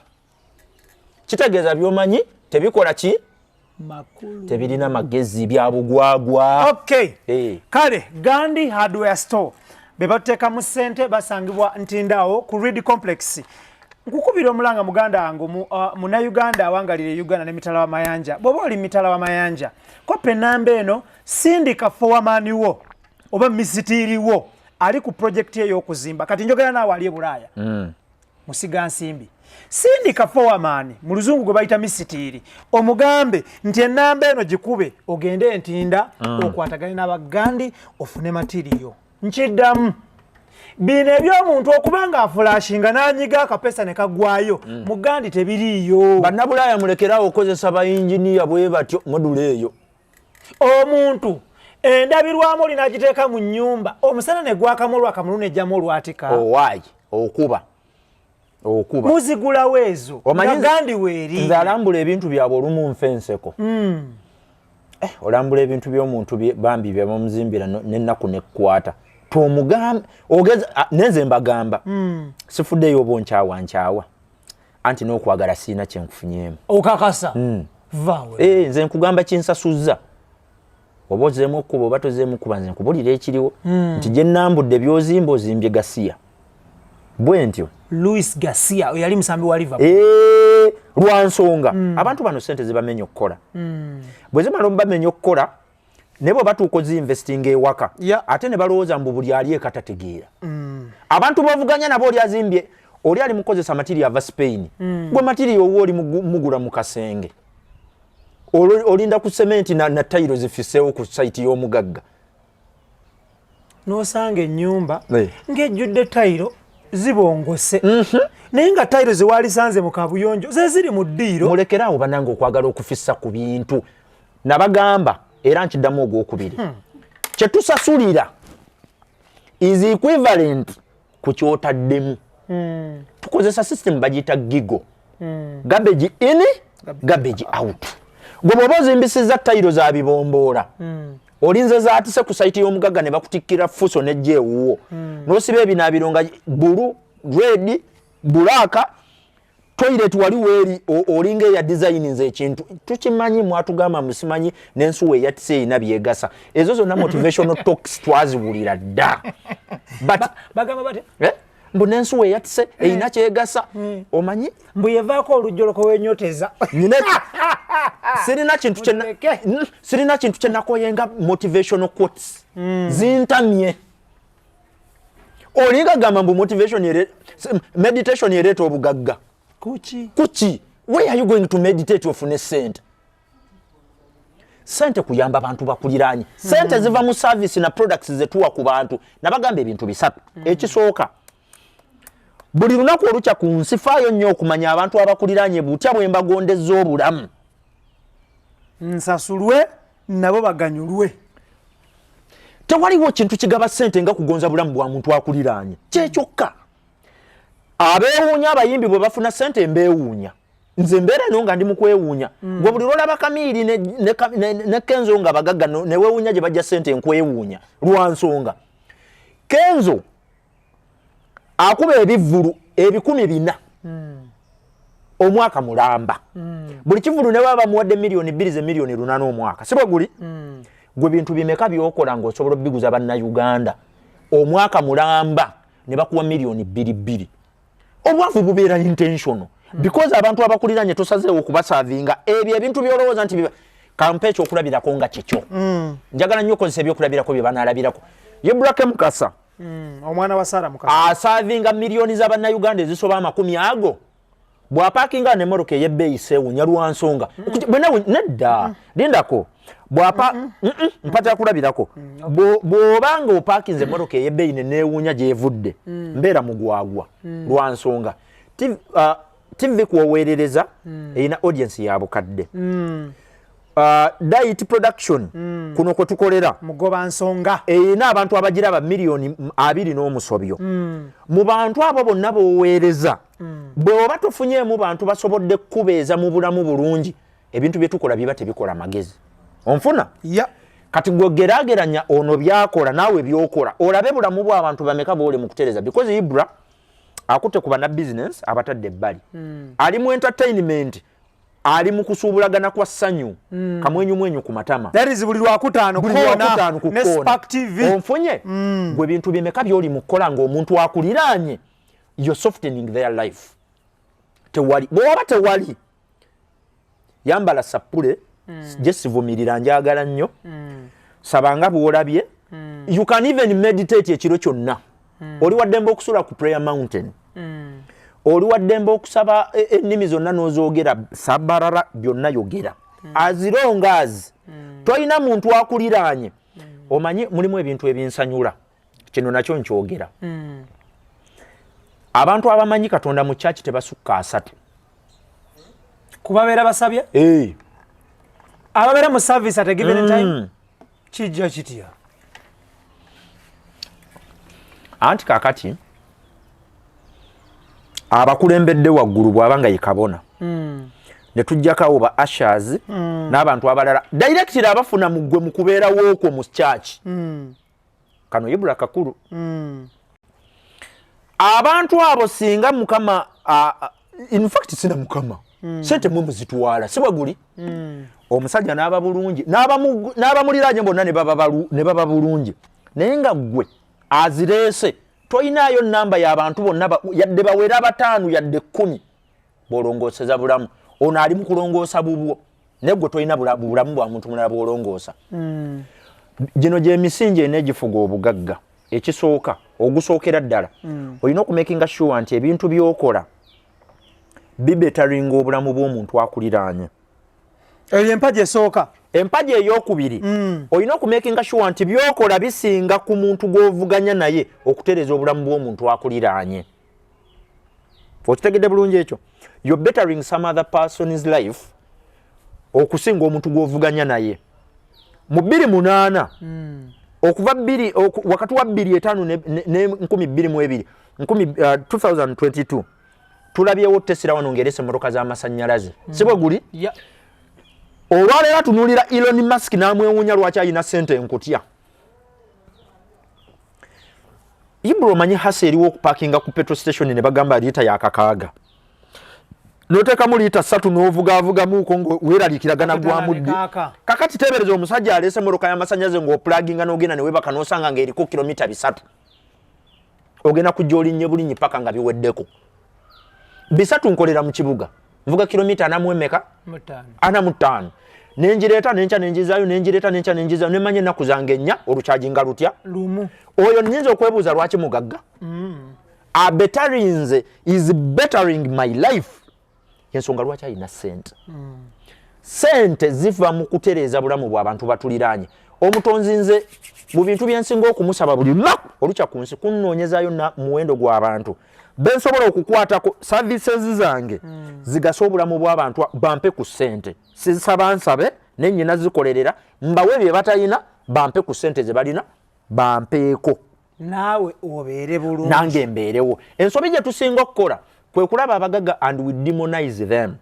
Kitegeeza byomanyi tebikola ki? Makulu. Tebirina magezi, bya bugwagwa. Okay. Eh. Kale Gandhi Hardware Store be batuteekamu ssente, basangibwa Ntindaawo ku Reed Complex. Nkukubira omulanga, muganda wange munnayuganda awangalira e Uganda ne mitala w'amayanja. Bw'oba oli mitala w'amayanja, kopa enamba eno, sindika foreman wo oba misitiiri wo ali ku projekiti ey'okuzimba. Kati njogera naawe ali e Bulaaya, musiga nsimbi, sindika foreman, mu luzungu gwe bayita misitiiri, omugambe nti enamba eno gikube ogende Entinda okwatagane n'abagandi ofune material. Nkiddamu, bino ebyomuntu okuba nga afulashinga n'anyiga akapesa ne kagwayo, mugandi tebiriiyo. Bannabulaaya, mulekerawo okozesa bayinginiya bwe batyo modula eyo. Omuntu endabirwamu olina agiteeka mu nnyumba, omusana ne gwakamu olwakamulu nejjamu olwatika. Owaayi okuba okuba. Muzigulawo ezo. Omanyi nga Gandi weeri. Nze alambula ebintu byabwe olumu nfa enseko. Eh, olambula ebintu by'omuntu bambi bye bamuzimbira n'ennaku nekkwata tomugambe ogeza. Ah, nenze mbagamba, sifuddeyo oba onkyawa nkyawa, anti n'okwagala siina kyenkufunyeemu. Okakasa? Vaawe. Eh, nze nkugamba kinsasuzza, oba ozeemu okkuba oba tozeemu kuba, nze nkubulira ekiriwo nti gye nnambudde by'ozimba ozimbye gasiya bwe ntyo. Luis Garcia oyo yali musambi wa Liverpool. Eh, lwa nsonga abantu bano sente zibamenya okukola, bwe zimala obamenya okukola naye bwe batuuka ozinvestinga ewaka, ate ne balowooza mbu buli ali eka tategeera. Abantu bovuganya nabo, oli azimbye, oli ali mukozesa material ava Spain, gwe material owo oli mugula mu kasenge. Olinda ku sementi na tayiro zifiseewo ku site y'omugagga. N'osanga ennyumba Eh. ng'ejjudde tayiro zibongose, naye nga tayiro zewaalisanze mu kabuyonjo ze ziri mu ddiiro. Mulekere awo banange okwagala okufissa ku bintu. Nabagamba Era nkiddamu ogwokubiri, kyetusasulira is equivalent ku kyotaddemu. Tukozesa system bagiyita GIGO, garbage in, garbage out. Gwe bw'oba ozimbisizza tayiro za bibomboola, olinze zaatise ku site y'omugagga ne bakutikkira fuso nejja ewuwo, n'osiba ebinaabiro nga blue, red, black, toilet wali weeri olinga eya designinze ekintu. Tukimanyi, mwatugamba musimanyi n'ensuwa eyatise erina byegasa. Ezo zonna motivational talks twaziwulira dda, but Bagamba bate? Eh? Mbu n'ensuwa eyatise erina kyegasa, omanyi. Mbu yevaako olujjoloko wenyoteza. Sirina kintu Muleke. Sirina kintu kyenakoyenga motivational quotes, zintamye. Olinga gamba mbu motivation meditation ereeta obugagga. Kuki? Kuki? Where are you going to meditate ofune sente? Sente kuyamba bantu bakuliranye. Sente ziva mu service na products zetuwa ku bantu. Nabagamba ebintu bisatu. Ekisooka, buli lunaku olukya ku nsi faayo nnyo okumanya abantu abakuliranye butya bwe mbagondezza obulamu. Nsasulwe nabo baganyulwe. Tewaliwo kintu kigaba sente nga kugonza bulamu bwa muntu akuliraanye, kyekyokka. Abeewuunya abayimbi bwe bafuna sente, mbeewuunya. Nze mbeera no nga ndi mu kwewuunya. Gwe buli lwolaba Kamiiri ne Kenzo nga bagagga, neweewuunya gye bajja sente. Nkwewuunya lwa nsonga Kenzo akuba ebivvulu 400,000 omwaka mulamba. Buli kivulu ne baba bamuwadde miliyoni 2, ze miliyoni 8 omwaka, si bwe guli? Gwe bintu bimeka byokola ng'osobola obiguza Bannayuganda omwaka mulamba ne bakuwa miliyoni 2 2? Obwavu bubeera intentional, because abantu abakuliranye tosazeewo okubaservinga ebyo ebintu byolowooza nti kampa ekyokulabirako nga kikyo. Njagala nnyo okozesa ebyokulabirako bye banaalabirako. Ye Mukasa, Omwana wa Sara Mukasa, aservinga miliyoni z'Abannayuganda ezisoba amakumi ago. Bw'apaakinga nemmotoka ey'ebbeeyi, seewunya lwa nsonga nedda, lindako. Bw'apa mpata kulabirako. Bw'oba nga opaakinze emmotoka ey'ebbeeyi ne neewuunya gy'evudde, mbeera mugwagwa lwa nsonga TV kwoweerereza erina audience ya bukadde. Diet Production, kuno kwe tukolera, Mugoba nsonga, erina abantu abagiraba miliyoni 20 n'omusobyo. Mu bantu abo bonna b'oweereza, bwe oba tofunyeemu bantu basobodde kukubeeza mu bulamu bulungi, ebintu bye tukola biba tebikola magezi. Onfuna? Ya. Kati gwe geraageranya ono byakola naawe byokola, olabe bulamu bw'abantu bameka bwoli mu kutereza, because Ibra akutte ku bana business abatadde ebbali, ali mu entertainment, ali mu kusuubulagana kwa ssanyu, kamwenyumwenyu ku matama. That is buli Lwakutaano. Buli Koona Lwakutaano ku ne Koona. Spark TV. Onfunye? Gwe bintu bimeka byoli mu kukola ng'omuntu akuliraanye you're softening their life? Tewali. Bw'oba tewali, yambala sappule gye sivumirira, njagala nnyo. Sabanga bw'olabye. You can even meditate ekiro kyonna. Oli waddembe okusula ku prayer mountain, oli waddembe okusaba ennimi zonna n'ozoogera, sabarara byonna yogera, as long as tolina muntu akuliraanye. Omanyi mulimu ebintu ebinsanyula, kino nakyo nkyogera. Abantu abamanyi Katonda mu kyaki tebasukka 30. Kubabeera basabye? Eh. Ababeera mu service at a given time, kijja kitya? Anti kakati abakulembedde waggulu bw'aba nga ye kabona, ne tujjakawo ba ushers n'abantu abalala directly abafuna mu ggwe mu kubeerawo okwo mu church. Kano Ibula kakulu. Abantu abo singa Mukama in fact sina Mukama, sente mwe muzitwala, si bwe guli? Omusajja n'aba bulungi, n'abamuliraanye bonna ne baba bulungi, naye nga ggwe azireese toyinaayo namba y'abantu bonna yadde bawera 5 yadde 10 bw'olongooseza bulamu. Ono ali mu kulongoosa bubwo, naye gwe tolina bulamu bwa muntu mulala bw'olongoosa. Gino gy'emisingi ena egifuga obugagga. Ekisooka, ogusookera ddala, olina okumakinga sure nti ebintu by'okola bibetteringa obulamu bw'omuntu akuliraanye. Eyo empagi esooka. Empagi eyokubiri, olina okumakinga sure nti byokola bisinga ku muntu gw'ovuganya naye okutereeza obulamu bw'omuntu akuliraanye. Okitegedde bulungi ekyo? You're bettering some other person's life okusinga omuntu gw'ovuganya naye. Mu 2008, okuva bbiri wakati wa 25 ne 2022, 2022, tulabyewo Tesla wano ng'erese emmotoka z'amasannyalaze, si bwe guli? Yeah. Olwaleero atunuulira Elon Musk n'amwewuunya lwaki alina ssente nkutya. Ibra, omanyi hasi eriwo okupakinga ku petrol station ne bagamba liita yakakaaga, noteekamu liita 3 n'ovugaavugamuuko nga weeraliikiragana gwamuddi. Kaaka. Kakati teebereza omusajja aleese emmotoka y'amasannyalaze ng'opulaginga n'ogenda ne weebaka n'osanga ng'eriko kilomita 300, ogenda kujja olinnye bulinnyi paka nga biweddeko. 300 nkolera mu kibuga, nvuga kilomita 40 emeka? 5. 45. Nenjireeta nenkya, nenjizaayo, nenjireeta nenkya, nenjizaayo, nemanya ennaku zange 4 olukyajinga lutya? Lumu. Oyo nyinza okwebuuza lwaki mugagga. Abetarinze is bettering my life, ensonga lwaki alina sente. Sente ziva mu kutereeza bulamu bw'abantu batuliraanye. Omutonzi, nze mu bintu byensinga okumusaba buli lunaku olukya ku nsi, kunnoonyezaayo na muwendo gw'abantu bensobola okukwatako services zange zigase obulamu bw'abantu, bampe ku ssente. Sisaba nsabe nenyina zikolerera, mbawe bye batalina, bampe ku ssente ze balina, bampeeko. Naawe obeere bulungi. Nange mbeerewo. Ensobi gye tusinga okukola kwe kulaba abagagga and we demonize them.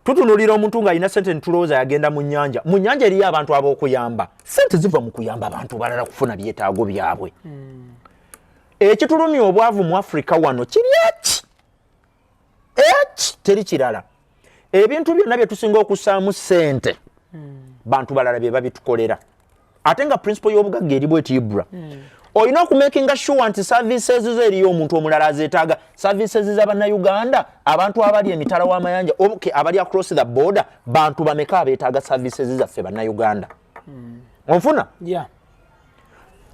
Tutunulira omuntu ng'alina sente netulowooza yagenda mu nnyanja. Mu nnyanja eriyo abantu ab'okuyamba. Sente ziva mu kuyamba abantu balala kufuna byetaago byabwe. Ekitulumya obwavu mu Africa wano kiri eki eki, teri kirala. Ebintu byonna bye tusinga okussaamu sente, bantu balala bye babitukolera. Ate nga principle y'obugagga eri bweti, Ibra, olina okumakinga sure nti services zo eriyo omuntu omulala azeetaaga. Services z'abannayuganda, abantu abali emitala w'amayanja, okay, abali across the border, bantu bameka abeetaaga services zaffe bannayuganda? Onfuna? Yeah.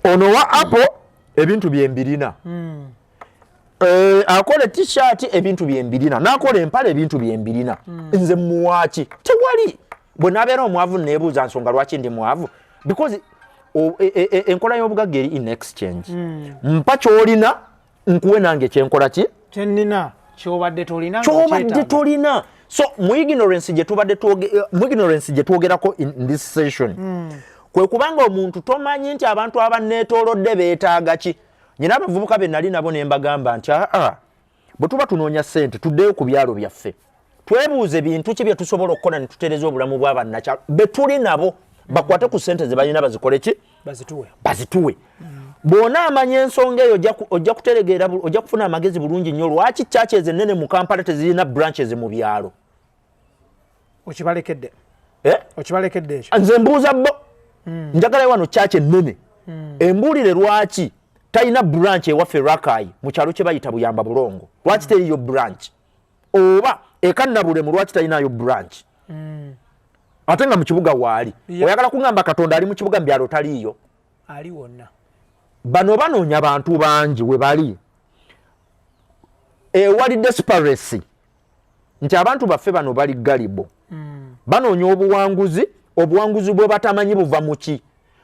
Ono wa Apple ebintu byembirina, akola T-shirt ebintu byembirina, n'akola empale ebintu byembirina. Nze muwaaki? Tewali. Bwe nabeera omwavu neebuuza nsonga lwaki ndi mwavu, because enkola y'obugagga eri in exchange. Mpa kyolina, nkuwe nange kyenkola ki? Kyenina kyobadde tolina. Kyobadde ng'okyetaaga. tolina. So mu ignorance gye tubadde mu ignorance gye twogerako in this session, kwe kubanga omuntu tomanyi nti abantu abaneetoolodde beetaaga ki. Nyina abavubuka be nali nabo ne mbagamba nti aa, bwe tuba tunoonya ssente, tuddeyo ku byalo byaffe, twebuuze bintu ki bye tusobola okukola ne tutereza obulamu bw'abannakyalo be tuli nabo, bakwate ku ssente ze balina bazikole ki? Bazituwe. Bazituwe. Bw'ona amanya ensonga eyo, ojja kuteregeera, ojja kufuna amagezi bulungi nnyo lwaki churches ennene mu Kampala tezirina branches mu byalo. Okibalekedde. Eh? Okibalekedde ekyo. Nze mbuuza bo. Njagala wano church ennene embuulire lwaki talina branch ewaffe Rakai mu kyalo kye bayita Buyamba Bulongo. Lwaki teriyo branch? Oba ekannabulemu, lwaki talinayo branch, ate nga mu kibuga waali? Oyagala kuŋŋamba Katonda ali mu kibuga, mu byalo taliiyo? Ali wonna. Bano banoonya bantu bangi we bali ewali desperation nti abantu baffe bano bali galibo, banoonya obuwanguzi, obuwanguzi bwe batamanyi buva mu ki.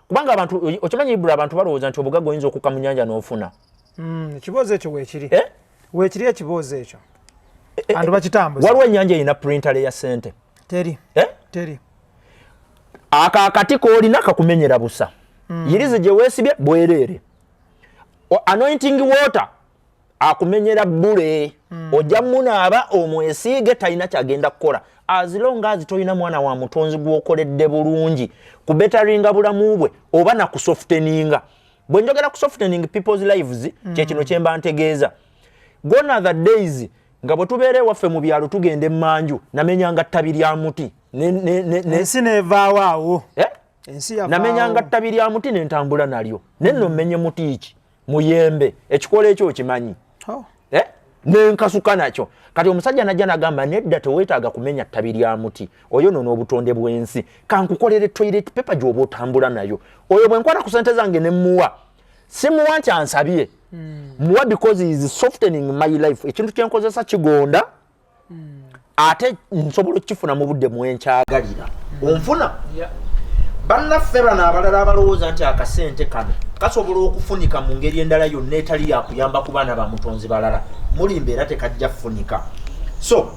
Kubanga abantu, okimanyi Ibula, abantu balowooza nti obugagga oyinza okukka mu nyanja n'ofuna. Ekiboozi ekyo weekiri. Eh? Weekiri ekiboozi ekyo, abantu bakitambuza. Waliwo ennyanja erina printer ya sente? Teri. Eh? Teri. Ako akati koolina kakumenyera busa. Yirizi gye weesibye bwereere. Anointing water akumenyera bbule. Ojja munaaba omwesiige, talina kyagenda kukola as long as tolina mwana wa mutonzi gw'okoledde bulungi kubetteringa bulamu bwe oba nakusofteninga. Bwe njogera ku softening people's lives, kyekino kyemba ntegeeza. Gone are the days nga bwe tubeera ewaffe mu byalo tugenda emmanju, namenyanga ttabi lya muti Ensi nevaawo awo. Eh? Ensi yavaawo. Namenyanga ttabi lya muti nentambula nalyo, nenno mmenye muti ki? Muyembe. Ekikolo ekyo okimanyi? Oh. Eh? Nenkasuka nakyo. Kati omusajja najja nagamba, nedda, teweetaaga kumenya ttabi lya muti oyo no n'obutonde bw'ensi, kankukolere toilet paper gy'oba otambula nayo. Oyo bwe nkwata ku sente zange ne mmuwa, simuwa nti ansabye, muwa because he is softening my life. Ekintu kyenkozesa kigonda, ate nsobola okukifuna mu budde mwenkyagalira. Onfuna? Yeah. Bannaffe bano abalala abalowooza nti akasente kano kasobola okufunika mu ngeri endala yonna etali yakuyamba ku baana ba mutonzi balala, mulimba, era tekajja kufunika. So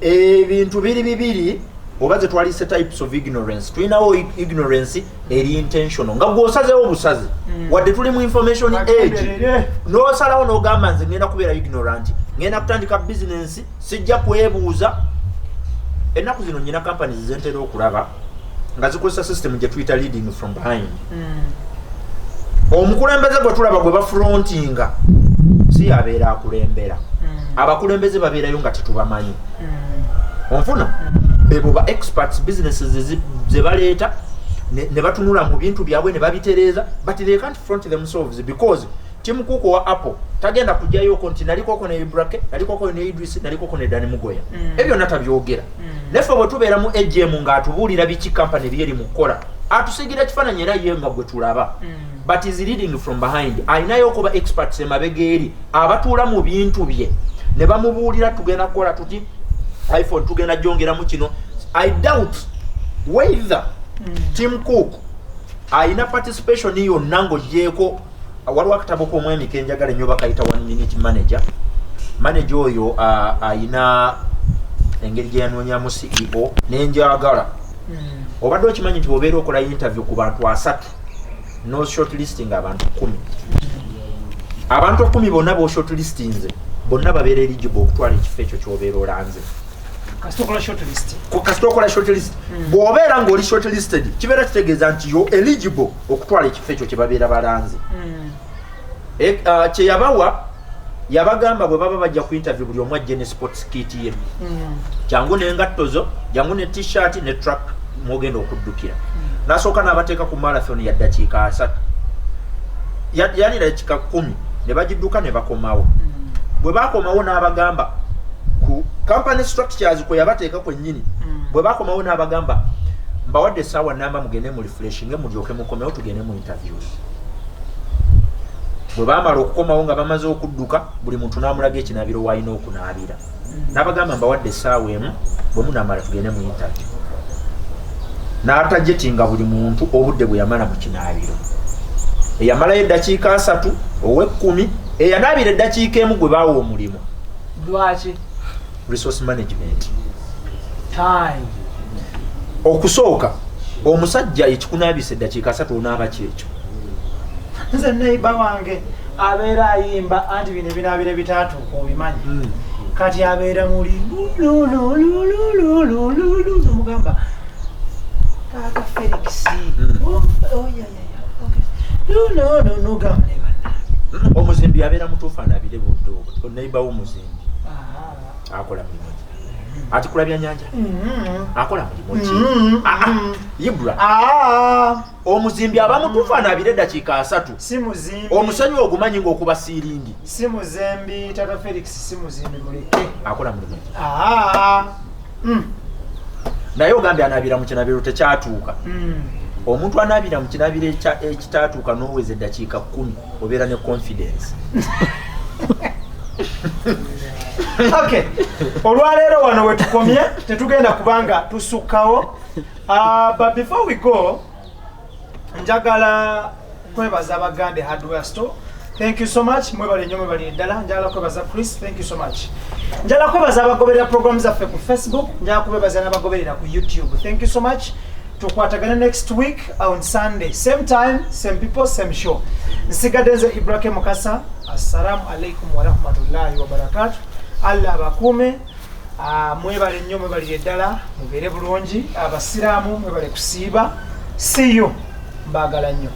ebintu biri bibiri. Oba ze twalise types of ignorance. Tulinawo ignorance eri intentional, nga gwosazewo obusazi, wadde tuli mu information age, Bagenderere. n'osalawo n'ogamba, nze ngenda kubeera ignorant, ngenda kutandika bizinensi, sijja kwebuuza. Ennaku zino nyina companies zentera okulaba nga zikozesa system gye tuyita leading from behind. Omukulembeze gwe tulaba gwe bafrontinga si yabeera akulembera. Abakulembeze babeerayo nga tetubamanyi. Onfuna? Bebo ba experts, businesses ze baleeta ne batunula mu bintu byabwe ne babitereeza, but they can't front themselves, because Tim Cook wa Apple tagenda kujjayoko nti nalikoko ne Ibrake, nalikoko ne Idris, nalikoko ne Dani Mugoya. Ebyo byonna tabyogera. Naffe bwe tubeera mu AGM ng'atubuulira biki company byeri mu kukola, atusigira ekifaananyi era ye nga gwe tulaba, but is leading from behind. Ayinayo okuba experts emabega eri abatuula mu bintu bye ne bamubuulira, tugenda kukola tuti iPhone, tugenda gyongeramu kino. I doubt whether Tim Cook ayina participation yonna ng'ogyeko. Waliwo akatabo k'omwami kenjagala ennyo, bakayita One Minute Manager. Manager oyo ayina engeri gye yanoonyamu CEO nenjagala. Obadde okimanyi nti bw'obeera okola interview ku bantu 30, no shortlisting abantu 10, abantu 10 bonna b'oshortlistinze bonna babeera eligible okutwala ekifo ekyo ky'obeera olanze? Kasita okola shortlist. Kasita okola shortlist, bw'obeera ng'oli shortlisted, kibeera kitegeeza nti yo eligible okutwala ekifo ekyo kye babeera balanze. Kye yabawa, yabagamba bwe baba bajja ku interview, buli omu ajje ne sports kit ye, jangu n'engatto zo, jangu ne T-shirt ne track mwogenda okuddukira. Nasooka n'abateeka ku marathon ya ddakiika 30. Yali dakiika 10, ne bagidduka ne bakomawo. Bwe bakomawo n'abagamba ku company structures kwe yabateeka kwennyini. Bwe bakomawo n'abagamba, mbawadde essaawa namba, mugende mu refreshinge, mulyoke mukomewo tugende mu interviews. Bwe baamala okukomawo nga bamaze okudduka, buli muntu n'amulaga ekinaabiro w'alina okunaabira, n'abagamba, mbawadde essaawa emu, bwe munaamala tugende mu interview. N'atargetinga buli muntu obudde bwe yamala mu kinaabiro. Eyamalayo eddakiika 30, ow'ekkumi, eyanaabira eddakiika 1, gwe baawa omulimu. Lwaki? Resource management. Time. Okusooka, omusajja ekikunaabisa eddakiika 30, onaaba ki ekyo? Nze neighbour wange abeera ayimba, anti bino ebinaabiro ebitatuuka obimanyi. Kati abeera muli nomugamba, taata Felix. Oh, yeah, okay. No, nogamba ne banna. Omuzimbi abeera mutuufu anaabire budde obwo. Neighbour w'omuzimbi akola mulimu ki? Atikula byanyanja? Akola mulimu ki? Ah, ah, Ibra, omuzimbi aba mutuufu anaabire eddakiika 30? Si muzimbi. Omusenyu ogumanyi ng'okuba siiringi. Si muzimbi, tata Felix si muzimbi, muleke. Akola mulimu ki? Naye ogambye anaabira mu kinabiro tekyatuuka. Omuntu anaabira mu kinabiro ekitatuuka n'oweza eddakiika 10, obeera ne confidence. Okay, olwaleero wano wetukomye, tetugenda kubanga tusukkawo. But before we go, njagala kwebaza Abagande Hardware Store. Thank you so much, mwebale nnyo, mwebale ddala. Njagala kwebaza Chris, thank you so much. Njagala kwebaza abagoberera program zaffe ku Facebook, njagala kubebaza n'abagoberera ku YouTube. Thank you so much. Tukwatagane next week on Sunday, same time, same people, same show. Nsigadde nze Ibrahim Mukasa. Assalamu alaikum warahmatullahi wabarakatu. Allah abakuume. Mwebale nnyo, mwebalire ddala, mubeere bulungi. Abasiraamu mwebale kusiiba. See you, mbaagala nnyo.